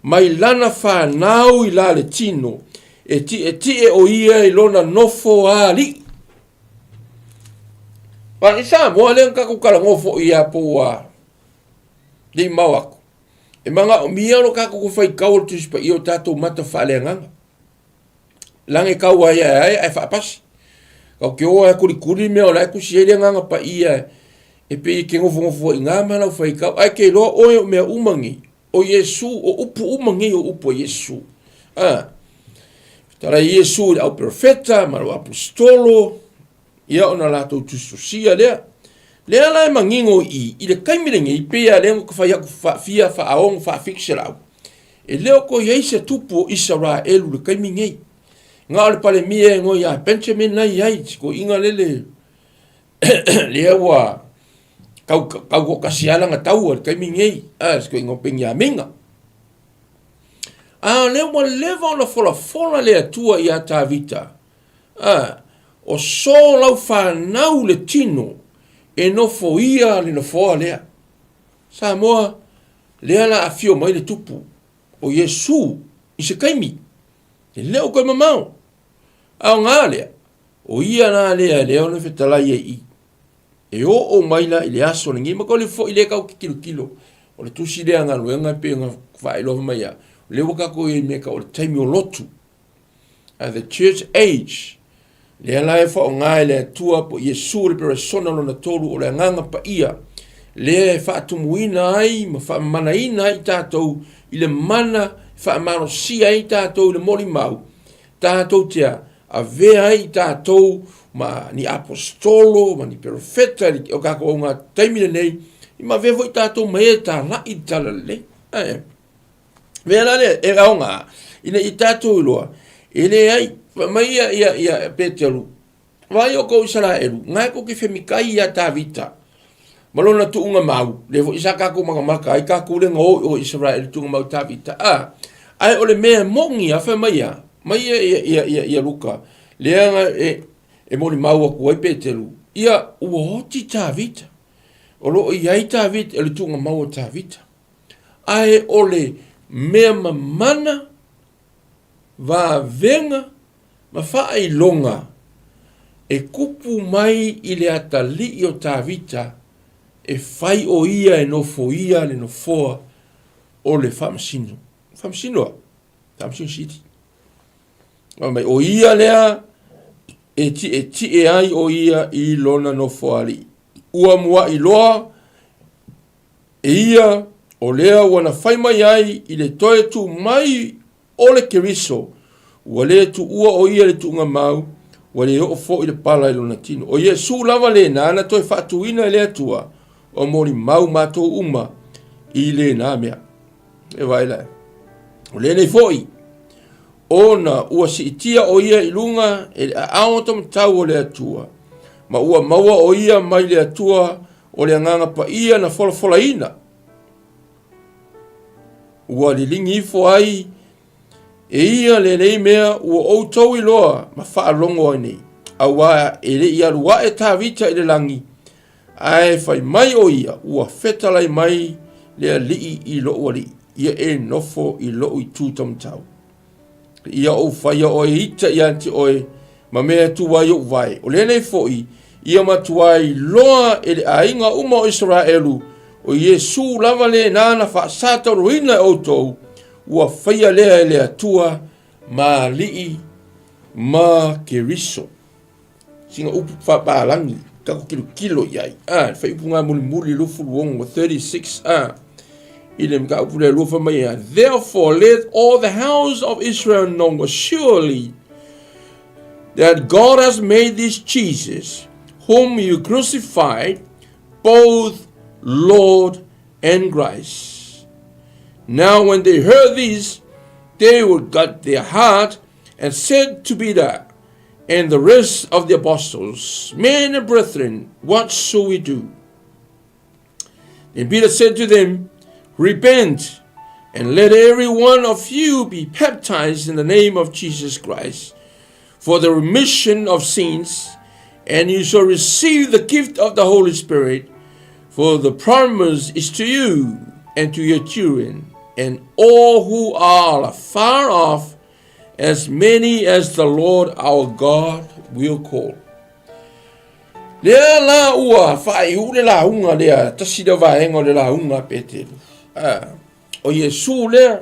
mai lana whanau i la le tino, e tietie o ia i lona nofo ali'i. A i Samoa lea na tatou talanoa foi ia po ua le i mao atu. E manaomia lo tatou faitau o le Tusi Paia o tatou mata faaleagaga. Lage tau ai ae ae ae faapasi. Kau te o ae kulikuli mea o la e tusi ai le Agaga Paia e pei e te nofonofo ai i ina ma lau faitau. Ae te iloa oe o mea uma nei, o Iesu, o upu uma nei o upu a Iesu. A, fetalai Iesu i le au perofeta ma le aposetolo, ia ona latou tusitusia lea. Lea la e manino i i, i le taimi lenei, pei lava lea na fai atu faafia, faaono, faafitu selau, e le o toe i ai se tupu o Isaraelu i le taimi nei. Na o le Palemia e igoa ia Benjamin la e i ai, si toeaina lele lea ua tau, tau toatasi lava lana taua i le taimi nei, a, si toeaina o Peniamina. A o lea ua leva ona folafola le Atua iā Tavita, a, o so lau fanau le tino e nofoia le nofoa lea. Samoa, lea la afio mai le tupu o Iesu i se taimi, e le o toe mamao. A o ngā lea, o ia la lea lea ona fetalai ai i. E oo mai la i le aso lenei, ma koli foi lea tau te tilotilo, o le tusi lea galuega e pei ona faailoa mai ia, lea ua tatou i ai i mea tau o le taimi o lotu. The Church Age, lea la e faaaoga e le Atua po o Iesu le peresona lona tolu o le Agaga Paia, lea e faatumuina ai ma faamamanaina ai tatou i le mana e faamalosia ai tatou i le molimau, tatou te avea ai tatou ma ni aposetolo ma ni perofeta o tatou auga taimi lenei, ma avea foi tatou ma e talai le talalelei. Ae, mea la lea e aoga ina ia tatou iloa e leai fai mai ia ia ia Peteru vaai outou Isaraelu na e tou te femitai ia Tavita ma lona tuuga mau lea foi sa tatou matamata ai tatou lea na o i o i Isaraelu tuuga mau Tavita a ae o le mea moni a fai mai a mai ia ia ia ia, ia Luka lea na e e molimau atu ai Peteru ia ua oti Tavita o lo o i ai Tavita o le tuuga mau o Tavita ae o le mea mamana, vavega ma faailoga e kupu mai i le atalii o Tavita e fai o ia e nofoia le nofoa o le faamasino. Faamasino a? Faamasino sili. Fai mai, o ia lea e tietie ai o ia i lona nofoalii. Ua mua'i loa e ia O lea ua na fai mai ai i le toe tu mai o le Keriso, ua le tuua o ia i le tuuga mau, ua le oo foi le pala i lona tino. O Iesu lava lena na toe faatuina e le Atua, o molimau matou uma i lena mea. E vaai la, o lenei foi, ona ua siitia o ia i luga e le aao taumatau o le Atua, ma ua maua o ia mai le Atua o le Agaga Paia na folafolaina, ua liligi ifo ai e ia lenei mea ua outou iloa ma faalogo ai nei. Auā e le i alu ae Tavita i le lagi, ae fai mai o ia, ua fetalai mai le Alii i lou Alii, ia e nofo i lou itu taumatau. Ia ou faia oe ita ia te oe, ma mea e tu ai ou vae. O lenei foi, ia matua iloa e le aiga uma o Isaraelu, o Iesu lava lena na faasataroina e outou, ua faia lea e le Atua ma Alii ma Keriso. Sina upu faapalagi, tatou tilotilo i ai. A, le faaiupu mulimuli 26, 36 a. I le mataupu lea lua fai mai ia, Therefore let all the house of Israel know surely that God has made this Jesus, whom you crucified, both Lord and Christ. Now when they heard this, they were cut their heart and said to Peter and the rest of the apostles, Men and brethren, what shall we do? Then Peter said to them, Repent and let every one of you be baptized in the name of Jesus Christ for the remission of sins, and you shall receive the gift of the Holy Spirit. For the promise is to you and to your children and all who are afar off, as many as the Lord our God will call. Lea la ua faaiu le lauga lea, tasi lea vaega o le lauga a Petelu. Ah, o Iesu lea,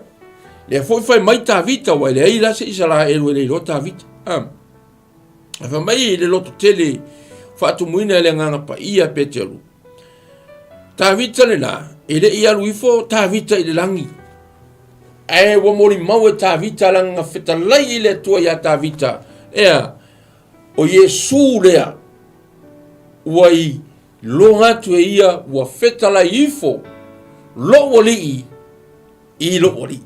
lea foi fai mai Tavita, ua e leai la se Isaraelu e le iloa Tavita. Ah, a fai mai i le loto tele faatumuina e le Agaga Paia Petelu. Tavita lena, e le i alu ifo Tavita i le lagi. Ae ua molimau e Tavita lana fetalai i le Atua iā Tavita. Ea, o Iesu lea, ua iloa atu e ia ua fetalai ifo lou alii i lou alii.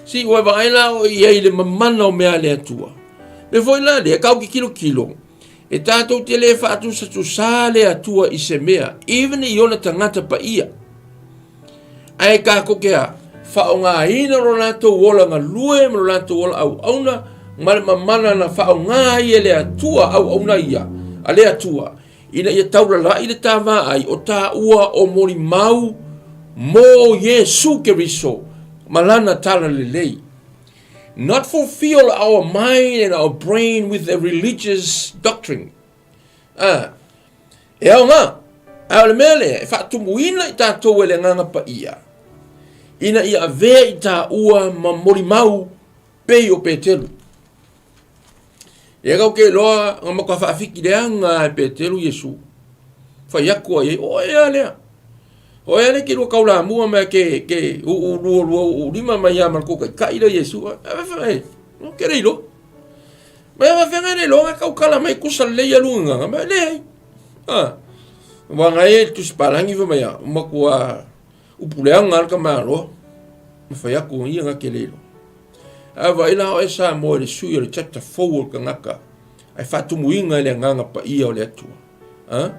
Si ua vaai la o i ai le mamana o mea a le Atua. Me foi la lea, kau ki kilokilo, e tātou te le whaatusatusa le Atua i se mea, even i ona tangata paia. Ae kākou ke a, faaaogaina lo latou ola galue ma lo latou ola auauna ma le mamana na faaaoga ai e le Atua auauna ia a le Atua ina ia taulala'i le ta vaai o tāua o molimau mo Iesu Keriso ma lana talalelei. Not fulfill our mind and our brain with a religious doctrine. A, e aoga, a o le mea lea, e faatumuina i tatou e le Agaga Paia, ina ia avea i tāua ma molimau pei o Petelu. Lea kau ke iloa nga matua faafiki leaga e Petelu Iesu. Fai atu ai, o ea lea. O ea lea ke lua kaulamua mai ke, ke uu lua lua uu lima mai ia ma le kou taitai lea Iesu. E, no ke le iloa. Mai a fafeagai le iloa kau kala mai kusa lelei alu nganga mai leai. Ah. Wa ngai e tusi palangi fa mai a matua upu leaga le tamaloa. Ma fai atu ia nga ke le iloa. A vaai la oe Samoa i le sui o le chapter fou o le tagata ae faatumuina e le Agaga Paia o le Atua. A?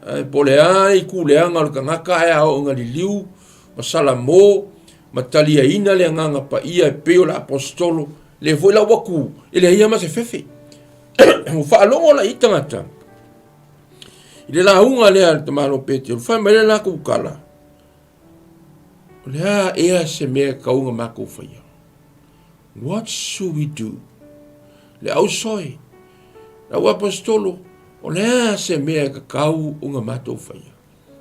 Ae po o le a le itu leaga o le tagata ae a oo ina liliu ma salamo ma taliaina le Agaga Paia e pei o le Aposetolo, lea foi la ua tu, e leai lava ma se fefe. Ua faalogo la i tagata i le lauga lea a le tamaloa Petero, fai mai le latou tala, o le a ea se mea e tatau ona matou faia? What should we do? Le ausoe, le au aposetolo, o le a se mea e tatau ona matou faia?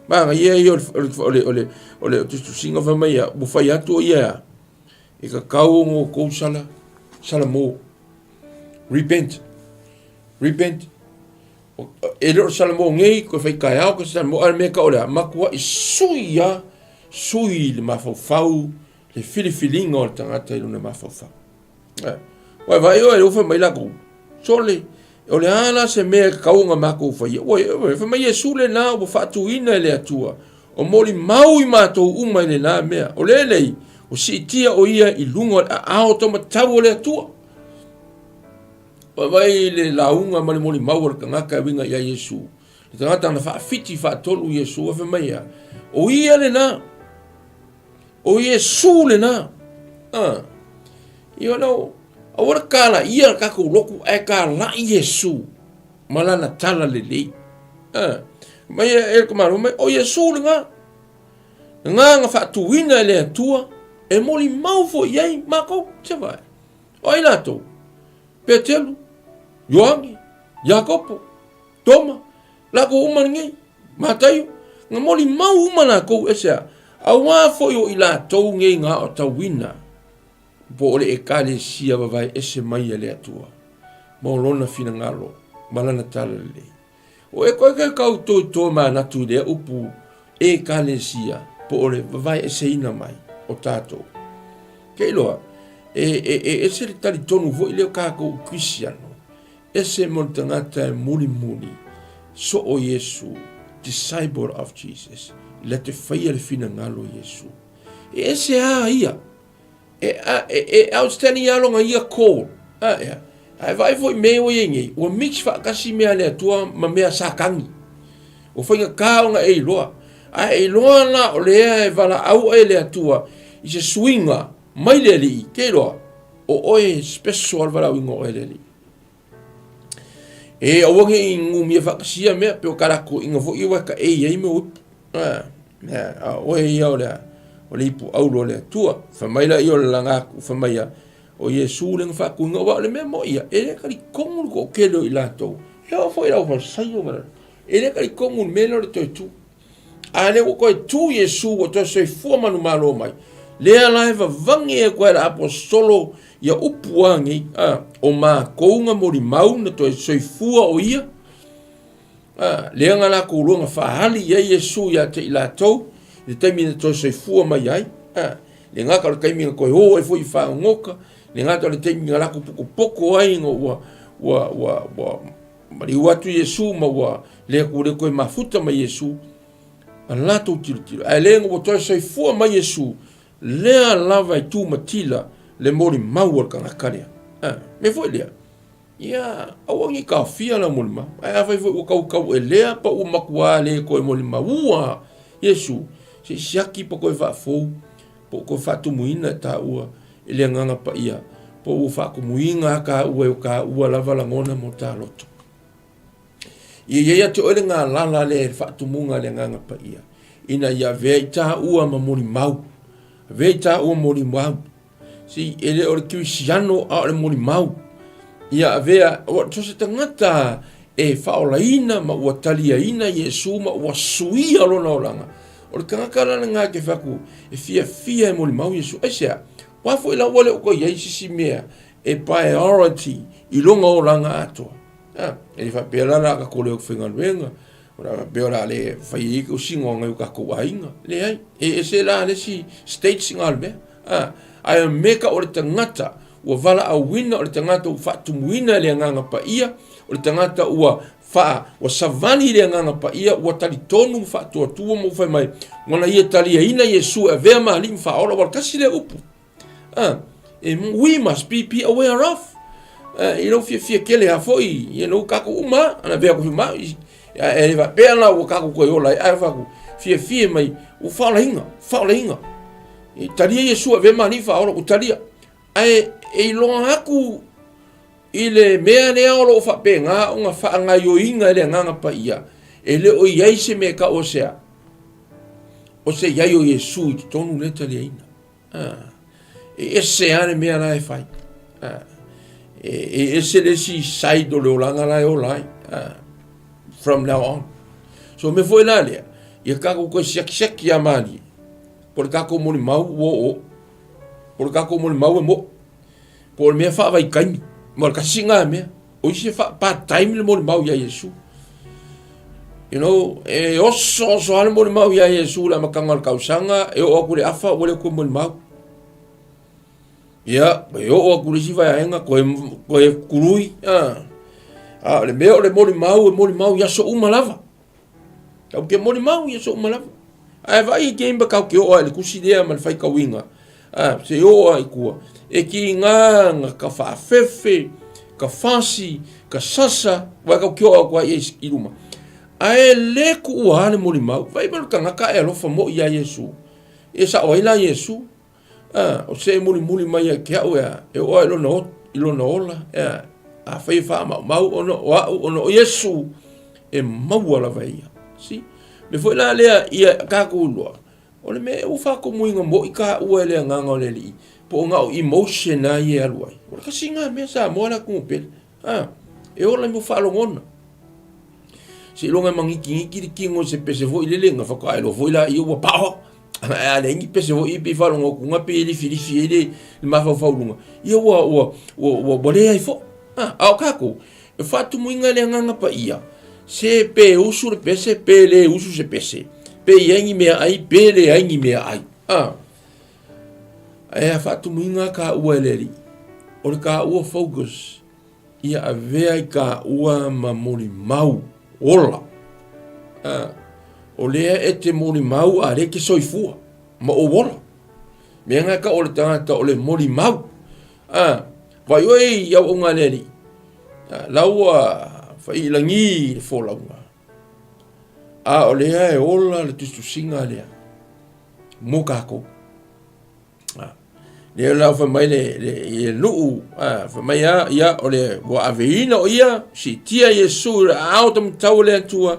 Manaia ia o le tusitusiga fai mai ia, ua fai atu o ia e tatau ona outou sala, salamo. Repent. Repent. E le o salamo nei, koe fai taeao, koe salamo, a le mea tau o le a, matuai sui ia. sui le mafaufau, le filifiliga o le tagata i lona mafaufau. Eh, ua vaai oe, ua fai mai lakou, sole, o le a la se mea e tatau ona matou faia? Ua, fai mai Iesu lena ua faatuina e le Atua, o molimau i matou uma i lena mea. O le lei, ua siitia o ia i luga o le aao taumatau o le Atua. Ua vaai le lauga ma le molimau a le tagata e uiga ia Iesu. Le tagata na faafiti faatolu Iesu, fai mai ia, o ia lena. O Iesu lena. Ah. You know, aua le kalaia le tatou lotu ae kalai Iesu ma lana tala lelei. Ah. Mai e le tamalo mai, o Iesu lena. Lena na faatuina e le Atua e molimau foi i ai matou. Se vaai. O ai latou? Petelu, Ioane, Iakopo, Toma, lakou uma lenei, Mataio, na molimau uma lakou e se a? Auā foi o i latou nei na aotauina po o le Ekalesia vavae ese mai a le Atua ma o lona finagalo ma lana talalelei. O e koe ke kau toi to manatu i lea upu Ekalesia po o le vavae eseina mai o tatou. Ke iloa, e, e, e ese le talitonu foi lea o kakou Kristiano, Ese mo le tagata e mulimuli soo Iesu, disciple of Jesus, la te faia le finagalo o Iesu. E ese a ia. E, a, e, e outstanding ia longa ia call. A, ea. Ae vaai foi me ua iai nei, ua mix faatasi mea a le Atua ma mea Satani. Ua faigata ona e iloa. Ae e iloa la o lea e valaau oe le Atua i se suiga mai le Alii, ke iloa, o oe e special le valaauina o oe le Alii. E aua ne i numia faatasia mea, pe o kalakoiga foi ia ua taei ai mea o ipu. A, a oe ia o le, o le ipu auro o le Atua. Fai mai laia o le laga atu, fai mai ia, o Iesu lea na faatuina, aua o le mea moni ia, e le talitonu le toatele o i latou, e oo foi i le aufalesaio ma le, e le talitonu i le mea lea o le toe tu. A lea ua toe tu Iesu ua toe soifua manumalo mai, lea la e vavagi atu ai e le aposetolo ia upu a nei, a, o matou na molimau na toe soifua o ia, a, lea na latou lua na faaali i ai Iesu ia te i latou i le taimi na toe soifua mai ai, a, le gata o le taimi na toe o ai foi i faagogoka, le gata o le taimi na latou potopoto ai ina ua, ua, ua, ua Maliu atu Iesu ma ua le atu le toe mafuta mai Iesu, a latou tilotilo. Ae le ua toe soifua mai Iesu, lea lava e tumatila le molimau a le tagata lea. A, mea foi lea, ia, aua ne i taofia lau molimau. Ae afai foi ua tautauelea pa ua matua le toe molimaua Iesu, se i siaki pa toe faafou, po o toe faatumuina e taua i le Agaga Paia, po ua faatumuina a taua e o taua lava lagona mo ta loto. Ia i ai ia te oe le galala lea i le faatumuga a le Agaga Paia, ina ia avea i taua ma molimau, avea i taua molimau. Si, e le o le Kerisiano a o le molimau. Ia avea, o so se tagata e faaolaina ma ua taliaina Iesu ma ua suia lona olaga. O le tagata la lena e te fai atu, e fiafia e molimau Iesu. Aisea? Aua foi la ua le o toe i ai se isi mea e priority i lona olaga atoa. A, e le faapea la o le a tatou le o faigaluega, o le a faapea o le a le fai ai tausiga o nai o tatou aiga. Leai, e ese la le isi stage na o le mea. A, ae o le mea tau o le tagata ua valaauina, o le tagata ua faatumuina e le Agaga Paia, o le tagata ua faa, ua savali i le Agaga Paia, ua talitonu ma faatuatua ma ua fai mai, ua na ia taliaina Iesu e avea ma Alii ma Faaola, aua o le tasi lea upu. A, e, we must be, be aware of. A, i lou fiafia tele lava foi, you know, tatou uma lava, ana avea atu ma, e le faapea la ua tatou toe ola ai, ae fai atu, fiafia mai, ua faaolaina, faaolaina. E talia Iesu e avea ma Alii Faaola, ua talia. Ae e iloa atu i le mea lea o lo o faapena ona faagaoioiga e le Agaga Paia, e le o i ai se mea e tau o se a? O se i ai o Iesu i totonu lea taliaina. Ah, e ese lava le mea la e fai. Ah, e, e ese le isi side o le olaga la e ola ai. Ah, from now on. So mea foi la lea, ia tatou toe siakisiaki ia malie, po o le tatou molimau ua oo, po o le tatou molimau e moʻo, po o le mea faavaitaimi, ma o le tasi lena mea, o isi e faa-part time le molimau iā Iesu. You know, e oso oso lava le molimau iā Iesu i le amataga o le tausaga, e oo atu i le afa ua le toe molimau. Ia, e oo atu i le isi vaeaega toe, toe tului, a. A o le mea o le molimau, e molimau i aso uma lava. Tatou te molimau i aso uma lava. Ae vaai e te tatou te oo lava i le tusi lea ma le faitauina, a, se i oo lava i tua, e tiga na ka faafefe, ka fasi, ka sasa, aua tatou te oo atu lava i ai i luma. Ae le tuua lava le molimau. Vaai mai o le tagata e alofa moi ia Iesu. E sao ai la Iesu. A, o se e mulimuli mai ia te au, e a, e oo lava i lona, i lona ola, e a, afai e faamaumau ona o au, ona o Iesu, e maua lava e ia. See? Me foi la lea ia tatou iloa, o le mea ua faatumuina moi taua e le Agaga o le Alii, po o na o emotion lava ia e alu ai. O le tasi lena mea Samoa le atunuu pele. A, e ola i mea faalogona. Seiloga e magitigiti le tino i se pese foi lele, na faatoa iloa foi laia ua pao. Ae a leai ni pese foi ia pei faalogo atu na pei e lifilifi ai le mafaufau i luga, ia ua, ua, ua, ua, ua leai foi. A, a o tatou, e faatumuina e le Agaga Paia, se pe usu le pese pe le usu se pese, pe i ai ni meaai pe leai ni meaai. A, ae a faatumuina taua e le Alii, o le taua focus, Ia avea i taua ma molimau ola. A, o lea e te molimau a lea e te soifua ma ou ola. Mea nga ka o le tagata o le molimau. A, vaai oe i auauna a le Alii. A, la ua faiilagi le folauga. A o lea e ola le tusitusiga lea mo tatou. Lea la fai mai le, le, le nuu, a, fai mai a, ia, o le, ua aveina o ia, siitia Iesu i le aao taumatau o le Atua,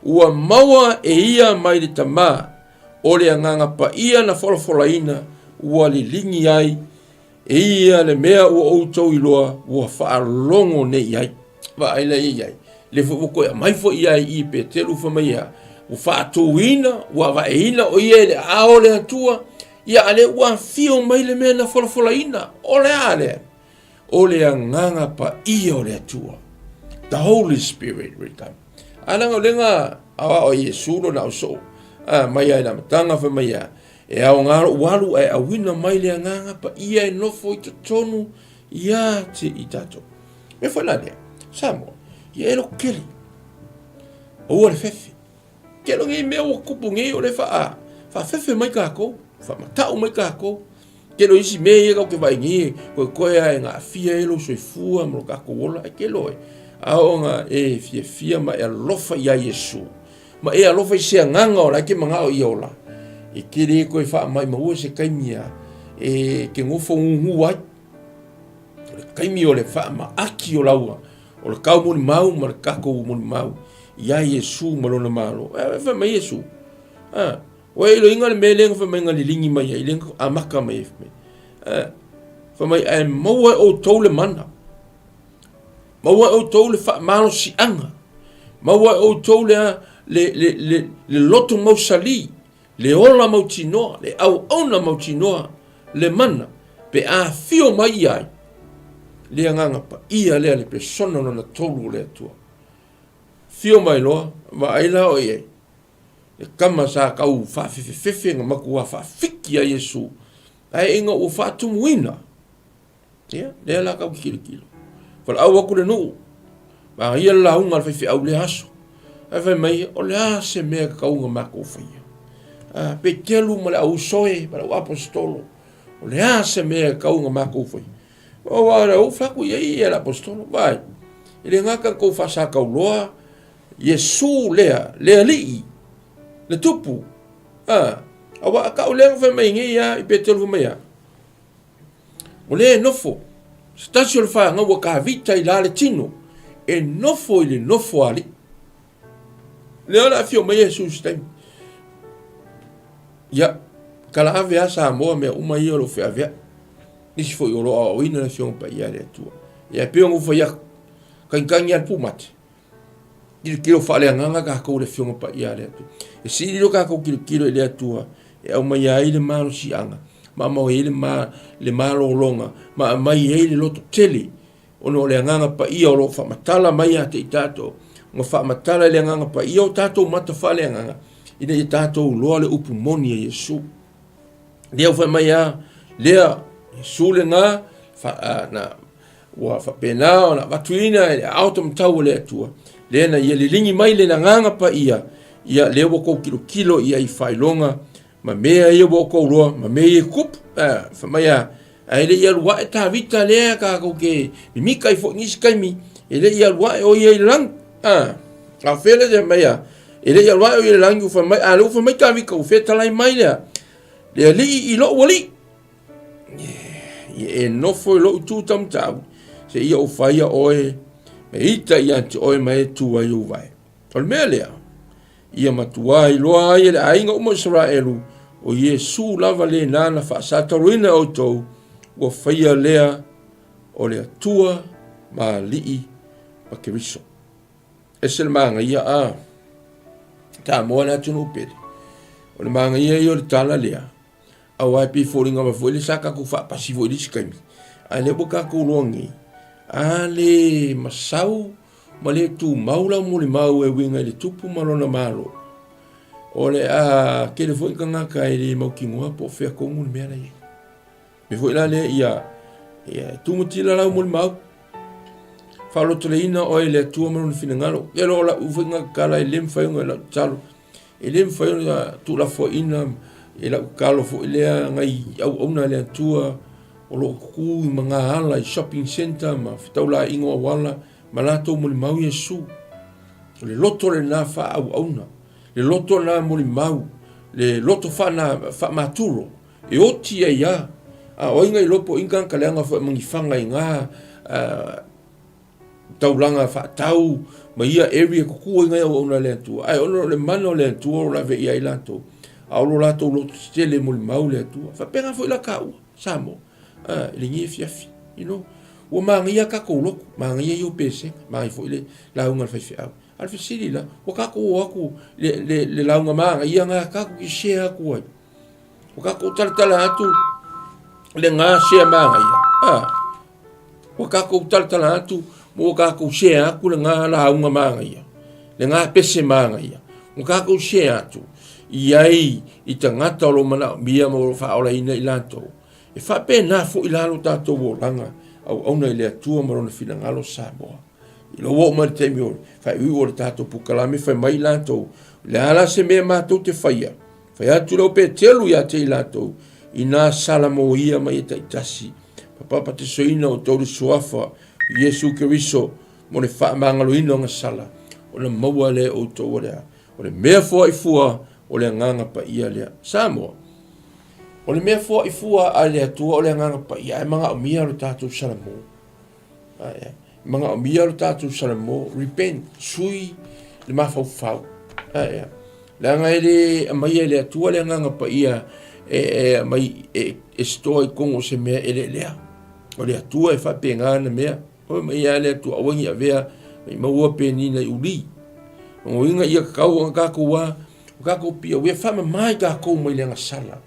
ua maua e ia mai le Tama, o le Agaga Paia na folafolaina, ua liligi ai e ia le mea ua outou iloa, ua faalogo nei i ai. Vaai la ia i ai. Le foi ua toe aumai foi ia i i Petelu fai mai ia, ua faatuina, ua avaeina o ia i le aao o le Atua, ia a lea ua afio mai le mea na folafolaina. O le a lea? O le Agaga Paia o le Atua. The Holy Spirit will come. A leaga o lea na aoao e Iesu lona ausoo, a, mai lava i le amataga fai mai ia, e aoga lou alu ae auina mai le Agaga Paia e nofo i totonu ia te i tatou. Mea foi la lea, Samoa, ia e lototele. Aua le fefe. Tele o nei mea ua tupu nei o le faa, faafefe mai tatou, faamatau mai tatou. Tele o isi mea ia tatou te vaai nei, koekoe lava e gaafia ai lou soifua ma lo tatou ola, ae tele oe. A oo ina e fiafia ma e alofa ia Iesu, ma e alofa i se agaga o la e te manao ia ola, e te le toe faamaimaua se taimi a e te nofo gugu ai. O le taimi o le faamaaki o laua, o le kau molimau ma le tatou molimau iā Iesu ma lona Malo. E fai mai Iesu, a, ua e iloiga le mea lea na fai mai na liligi mai ai, lea na amata mai ai. Fai mai, a, fai mai, ae maua e outou le mana, maua e outou le faamalosiaga, maua e outou le, le, le, le, le loto mausali, Le ola mautinoa, le auauna mautinoa, le mana, pe a afio mai ia ai le Agaga Paia lea, le Pesona lona tolu o le Atua. Afio mai loa, vaai la oe i ai, le tama sa tau faafefefefe na matua faafiki a Iesu, ae ina ua faatumuina, Ia, lea la tau tilotilo. Valaau atu le nuu, manaia le lauga a le faifeau i lea aso. Ae fai mai, o le a se mea e tatau ona matou faia? Ah, Peteru ma le au uso e, ma le au aposetolo, o le a se mea e tatau ona matou faia? Aua o le au fai atu i ai ia le aposetolo, vaai, e le gata na tou faasatauloa Iesu lea, le Alii, le Tupu. Ah, aua a tau lea na fai mai nei ia i Peteru fai mai ia, O lea e nofo se tasi o le fanau a Tavita i la le tino, e nofo i le nofo a alii. Lea o le afio mai Iesu se taimi. Ia, tala ave a Samoa mea uma ia o lo feaveai. Nisi foi o lo aoaoina le Afioga Paia a le Atua. Ia, e pei ona ou fai atu, kagikangi a le pumate. Tilotilo faaleagaga tatou i le Afioga Paia a le Atua. E sili lo tatou tilotilo i le Atua e aumaia ai le malosiaga, ma aumai ai le, ma, le malologa, ma aumai ai le loto tele, ona o le Agaga Paia o lo o faamatala mai ia te i tatou. ma faamatala i le Agaga Paia o tatou mata faaleagaga, ina ia tatou iloa le upu moni a Iesu. Lea ua fai mai a, lea Iesu lena, fa, na, ua faapena ona avatuina e le aao taumatau o le Atua, lea na ia liligi mai le Agaga Paia, ia lea ua tou tilotilo i ai i faailoga ma mea ia ua outou iloa ma mea ia e tutupu. Fai mai a, ae le i alu ae Tavita lea tatou te mimita ai foi i nisi taimi, e le i alu ae o ia i le lagi. A o fea lea mai a, e le i alu ae o ia i le lagi, ua fai mai, a lea ua fai mai Tavita, ua fetalai mai lea, le Alii i lou Alii. Ia e nofo i lou itu taumatau, seia ou faia oe, me ita ia te oe ma e tu ai ou vae. O le mea lea, ia matuā iloa ai e le aiga uma o Isaraelu, o Iesu lava lena na faasataroina e outou, ua faia lea o le Atua ma Alii ma Keriso. Ese le manaia a Samoa le atunuu pele. O le manaia ia o le tala lea, Aua e pei foliga mai foi lea sa tatou faapasi foi i le isi taimi, ae lea ua tatou iloa nei, a le masau ma le tumau lau molimau e uiga i le Tupu ma lona Malo, o le a tele foi tagata e le mautinoa po o fea tonu le mea la e i ai. Mea foi la lea ia, ia tumatila lau molimau, faalotoleina oe i le Atua ma lona finagalo. E le o lau foi tatala e le mafai ona lau tatalo E le mafai ona tuulafoaiina e lau tatalo foi lea nai auauna a le Atua o lo o tutu i magaala i shopping centre ma fetaulaiga o auala ma latou molimau Iesu. O le loto lena faaauauna, le loto lena molimau, le loto faamaturo e oti ai lava. A o ai na iloa po o i tagata leaga foi ma ni faga i na taulaga faatau ma ia area tutu ai nai auauna a le Atua, ae ona o le mana o le Atua o lo o lavea i ai latou, a o lo latou loto tetele e molimau le Atua. E faapena foi la taua, Samoa, i lenei afiafi, you know, ua manaia tatou loto, manaia ia o pesega, manaia foi le lauga a le faifeau. A o le fesili la, ua tatou o atu le lauga manaia lena tatou te share atu ai. Ua tatou talatala atu lena share manaia, Ua tatou talatala atu ma ua tatou share atu lena lauga manaia, lena pese manaia. Ua tatou share atu i ai i tagata o lo o manaomia ma o lo o faaolaina i latou. E faapena foi la lo tatou olaga auauna i le Atua ma Lona finagalo Samoa. I lou oo mai le taimi o le faaiuiu o le tatou pukalame, fai mai latou, o le a la se mea matou te faia? Fai atu lea o Petelu ia te i latou, inā salamoia mai e taitasi, papapatesoina outou i le suafa o Iesu Keriso mo le faamagaloina o gasala, ona maua lea e outou o le a? O le mea foai fua o le Agaga Paia lea. Samoa, o le mea foai fua a le Atua o le Agaga Paia, ae manaomia lo tatou salamo. Ae, manaomia lo tatou salamo, repent, sui le mafaufau. Ae, leaga e le aumaia e le Atua le Agaga Paia e aumai e store i totonu o se mea eleelea. O le Atua e faapena ana mea. Fai mai lava le Atua, aua ne i avea ma i maua penina i uli. O lona uiga ia tatau ona tatou a, o tatou pia, ua faamama i tatou mai le agasala.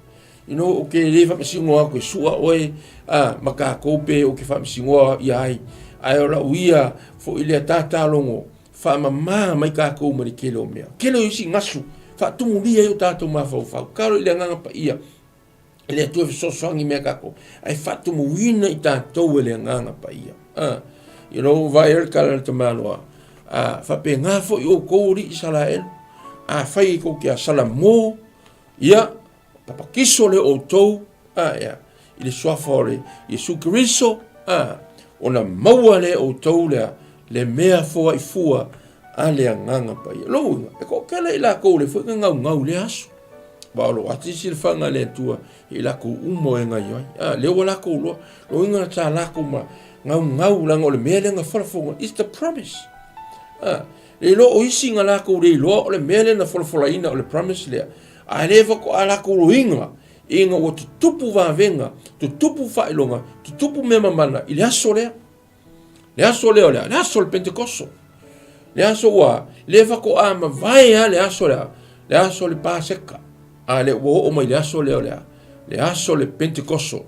You know, ou te le faamasinoa atu e sua oe a, ma tatou pe ou te faamasinoa ia ai. Ae o lau ia foi lea tatalogo, faamama mai tatou mai le tele o mea. Tele o isi gasu, faatumulia ai o tatou mafaufau. Tatalo i le Agaga Paia, e le Atua e fesoasoani mai ia tatou, ae faatumuina i tatou e le Agaga Paia. You know, vaai ai le tala a le tamaloa, a, faapena foi outou alii Isaraelu, afai tou te asalamo, ia, Papatiso lea o outou a, ea, i le suafa o le Iesu Keriso, a, ona maua lea e outou lea le mea foai fua a le Agaga Paia. Lou uiga, e toatele i latou le foi na gaugau i lea aso. Aua o lo o ati silafaga a le Atua i latou uma o e gaio ai. A, lea ua latou loa. Lou uiga sa latou ma gaugau leaga o le mea lea na folafola, it's the promise. A, le iloa o isi na latou le iloa o le mea lea na folafolaina o le promise lea. A lea faatoa latou loiga ina ua tutupu vavega, tutupu faailoga, tutupu mea mamana i le aso lea. Le aso lea o le a? Le aso o le Pentekoso. Le aso ua le faatoa mavae lava le aso lea, le aso o le Paseka. A lea ua oo mai le aso lea o le a? Le aso o le Pentekoso.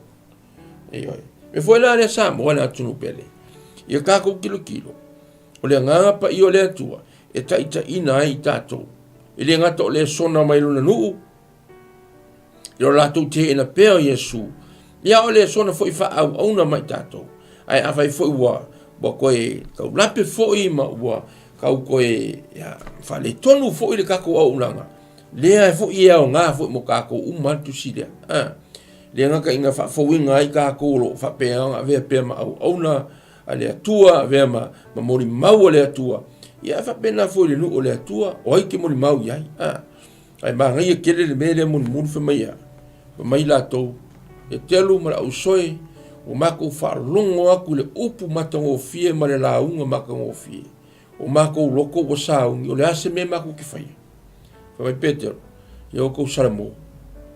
Ioe. E foi la lea Samoa le atunuu pele. Ia tatou tilotilo, o le agaga paia o le Atua, e taitaiina ai i tatou. E le gata o lesona mai lona nuu, i lo latou teena pea o Iesu, ia o lesona foi faaauauna mai tatou. Ae afai foi ua ua toe taulape foi ma ua tau toe ia, faaletonu foi le tatou auaunaga, lea foi e aoga foi mo tatou uma le tusi lea. A, le gata ina faafouina ai tatou o lo o faapea ona avea pea ma auauna a le Atua, avea ma, ma molimau a le Atua, ia e faapena foi le nuu o le Atua, o ai te molimau i ai. A, ae manaia tele le mea lea mulimuli fai mai a, fai mai latou, Petelu ma le ausoe, ua matou faalogo atu i le upu matagofie ma le lauga matagofie. O matou loto ua sauni, o le a se mea matou te faia? Fai mai Petelo, ia outou salamo,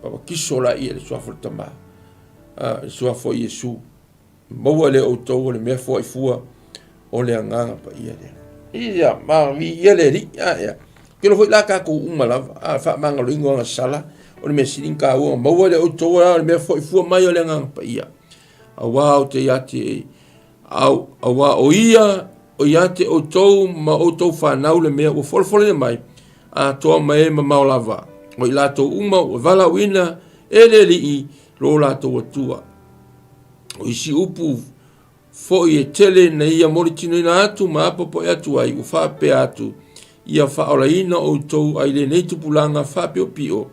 papatiso laia i le suafa o le Tama, a, le suafa o Iesu. Maua le outou o le mea foaifua o le Agaga Paia lea. Ia, ma viia le Alii, a, ia. Kelo foi la tatou uma lava, a, faamagaloina o aga sala, o le mea sili ona taua, maua le outou o le mea foaifua mai o le Agaga Paia. Auā o te ia te, au, auā o ia, o ia te outou ma outou whanau le mea ua folafola mai, atoa ma e mamao lava. O i latou uma ua valaauina e le Alii lo latou Atua. O isi upu foi e tele na ia molitinoina atu ma apoapoai atu ai, ua faapea atu, Ia faaolaina outou ai lenei tupulaga faapiopio,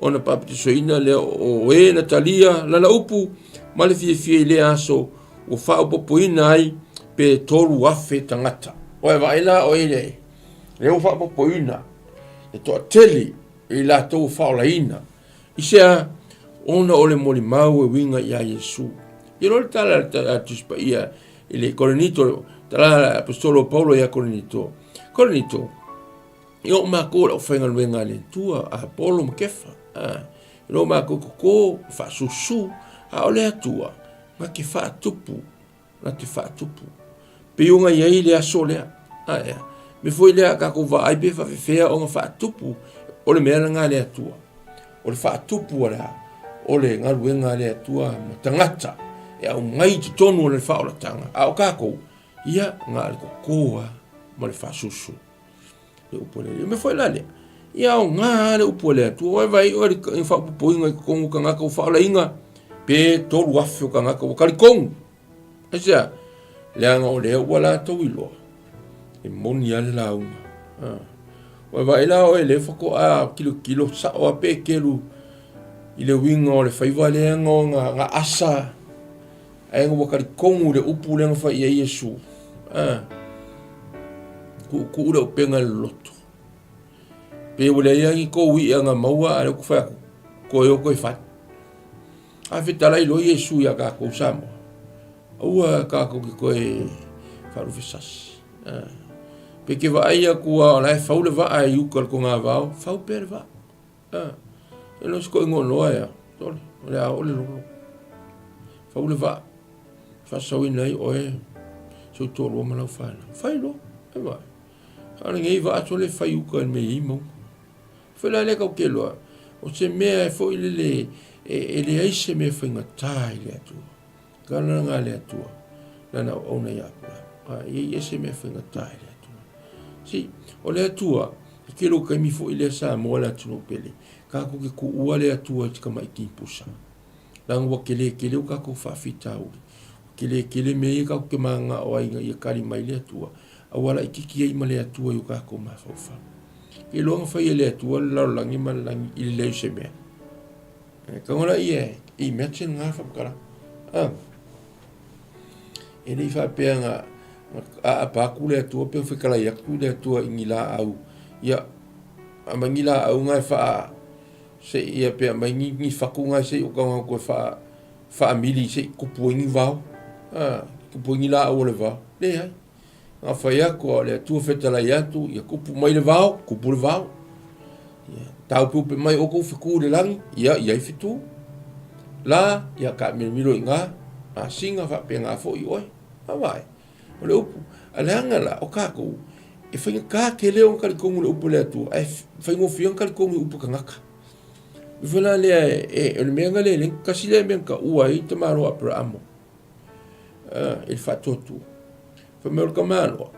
ona papatisoina lea o e na talia lana upu ma le fiafia i lea aso ua faaopoopoina ai pe 3,000 tagata. Ua e vaai la oe i le lea ua faaopoopoina le toatele i latou ua faaolaina. I se a? Ona o le molimau e uiga iā Iesu. Ia loa le tala a le Tusi Paia i le Korinito, tala a le Aposetolo o Paulo ia Korinito. Korinito, e oo makou i le aufaigaluega a le Atua, a Apolo ma Kefa, a, e loo makou koko, faasusu, a o le Atua, na te faatupu na te faatupu. Pei ona i ai le aso lea. A ea. Me foi lea a tatou vaai pe faafefea ona faatupu o le mea lena a le Atua. O le faatupu o le a? O le galuega a le Atua ma tagata e aumai i totonu o le faaolataga. A o tatou, ia, na o le koko lava ma le faasusu. Le upu a le Alii. O mea foi la lea, ia aoga lava le upu a le Atua. Ua e vaai oe i le faaopoopoina i totonu o tagata ua faaolaina, pe 3,000 o tagata ua talitonu. Aisea? Leaga o lea ua latou iloa, e moni lava le lauga. Ah. Ua e vaai la oe lea faatoa kilokilo sao lava Peteru i le uiga o le faiva lea na, na asa ae ua talitonu i le upu lea na fai i ai Iesu. Ah. Tuutuu le upega i le loto. Pe ua leai lava ni tou i'a na maua a o lea ou te fai atu, toe o toe fai. A fetalai loa Iesu iā tatou Samoa, aua tatou te toe faalufesasi. Ah. Pe ke vaai atu lava o la e fau le vaa i uka o le togavao, fau pea le vaa. Ah. E le o se toinoanoa ea, sole, o le a oo le lolo. Fau le vaa, faasauina ai oe, si ou toalua ma lau fanau. Fai loa, e vaai. A o lenei vaa sole e fai uka i le mea e i ai mauga. Foi la lea tatou te iloa, o se mea foi lele e leai se mea faigata i le Atua. Tala lena a le Atua, lana auauna ia Aperaha. A e i ai se mea faigata i le Atua. Si, o le Atua, e tele o taimi foi lea Samoa le atunuu pele, tatou te tuua le Atua i te tamai tipusa. Leaga ua tele tele o tatou faafitauli. Ua tele tele mea ia tatou te mananao ai ina ia tali mai le Atua, a ua laitiiti ai ma le Atua i o tatou mafaufau. E iloa na fai e le Atua le lalolagi ma le lagi i le leai o se mea. E tago la ia e imagine lena faamatalaga. Ah. E le i faapea na aapa atu le Atua pe fetalai atu le Atua i ni laau. Ia, aumai ni laau na e faa se i ia pe aumai ni, ni fatu na se i o tago atu e faa faamili se i tupu ai ni vao. Ah, tupu ai ni laau o le vao. Leai. Na fai atu a o le Atua fetalai atu, ia tupu mai le vao, tupu le vao. Ia, taupeupe mai outou fetu i le lagi, ia, i ai fetu. La, ia taamilomilo i ina, masina faapena foi oe. A vaai, o le upu, a leaga la, o tatou, e faigata tele ona talitonu i le upu a le Atua, ae faigofie ona talitonu i upu a tagata. O le mea la lea, e, o le mea lea, tasi lea mea na taua ai le tamaloa Aperaamo. i le faatuatua. Fai mai o le tamaloa.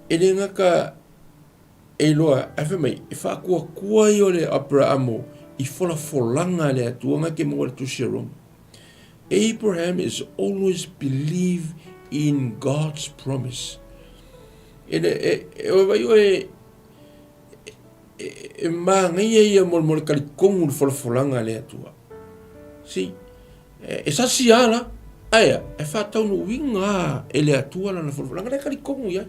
E le gata e iloa, ae fai mai, e faakuakua ia o le Aperamo i folafolaga a le Atua na ke maua i le Tusi a Roma. Abraham is always believe in God's promise. E le, e, e, o vai oe, e, e māngaia ia mo, mo le talitonu le folafolaga a le Atua. Si, e, e sasi a la, aea, e whātaunuuinga a e le Atua lana folafolaga, le talitonu ia.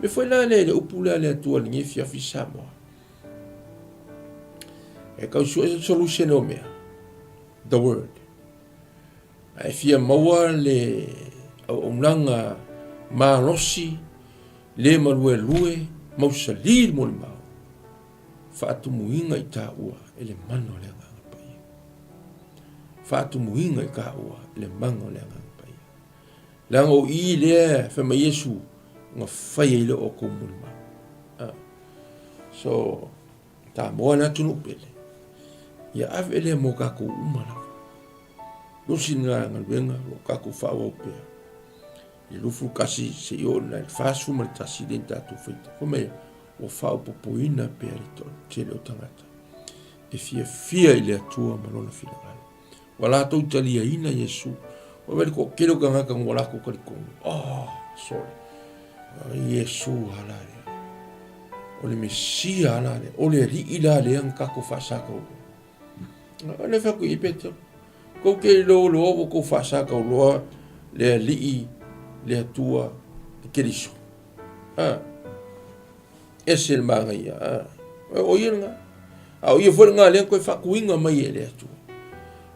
Me foi la le, le upu lea le Atua lenei fiafi Samoa. E kau sue se solution o mea. The word. A e fia maua le auaunaga malosi le maluelue mausali le molimau, faatumuina i taua e le mana o le Agaga Paia. Faatumuina i taua e le mana o le Agaga Paia. Leaga o i lea fai mai Iesu na fai ai le outou molimau. Ah. So, Samoa le atunuu pele. Ia ave lea mo tatou uma lava. Lusi lena galuega o lo o tatou faaauau pea. I 21 seia oo i le 41 lea na tatou faitau. Fai mai, ua faaopoopoina pea le toatele o tagata e fiafia i le Atua ma Lona finagalo. Ua latou taliaina Iesu. Ua vaai le toatele o tagata ua latou talitonu. Oh, sorry. Iesu ala lea. O le Mesia ala lea. O le Alii la lea na tatou faasakauloa. O le fai atu i Petero. Kou te iloa loa ua kou faasakauloa le Alii, le Atua, le Keriso. Ah. Ese le manaia, a. O ia lena. A o ia foi lena lea toe faatuina mai e le Atua.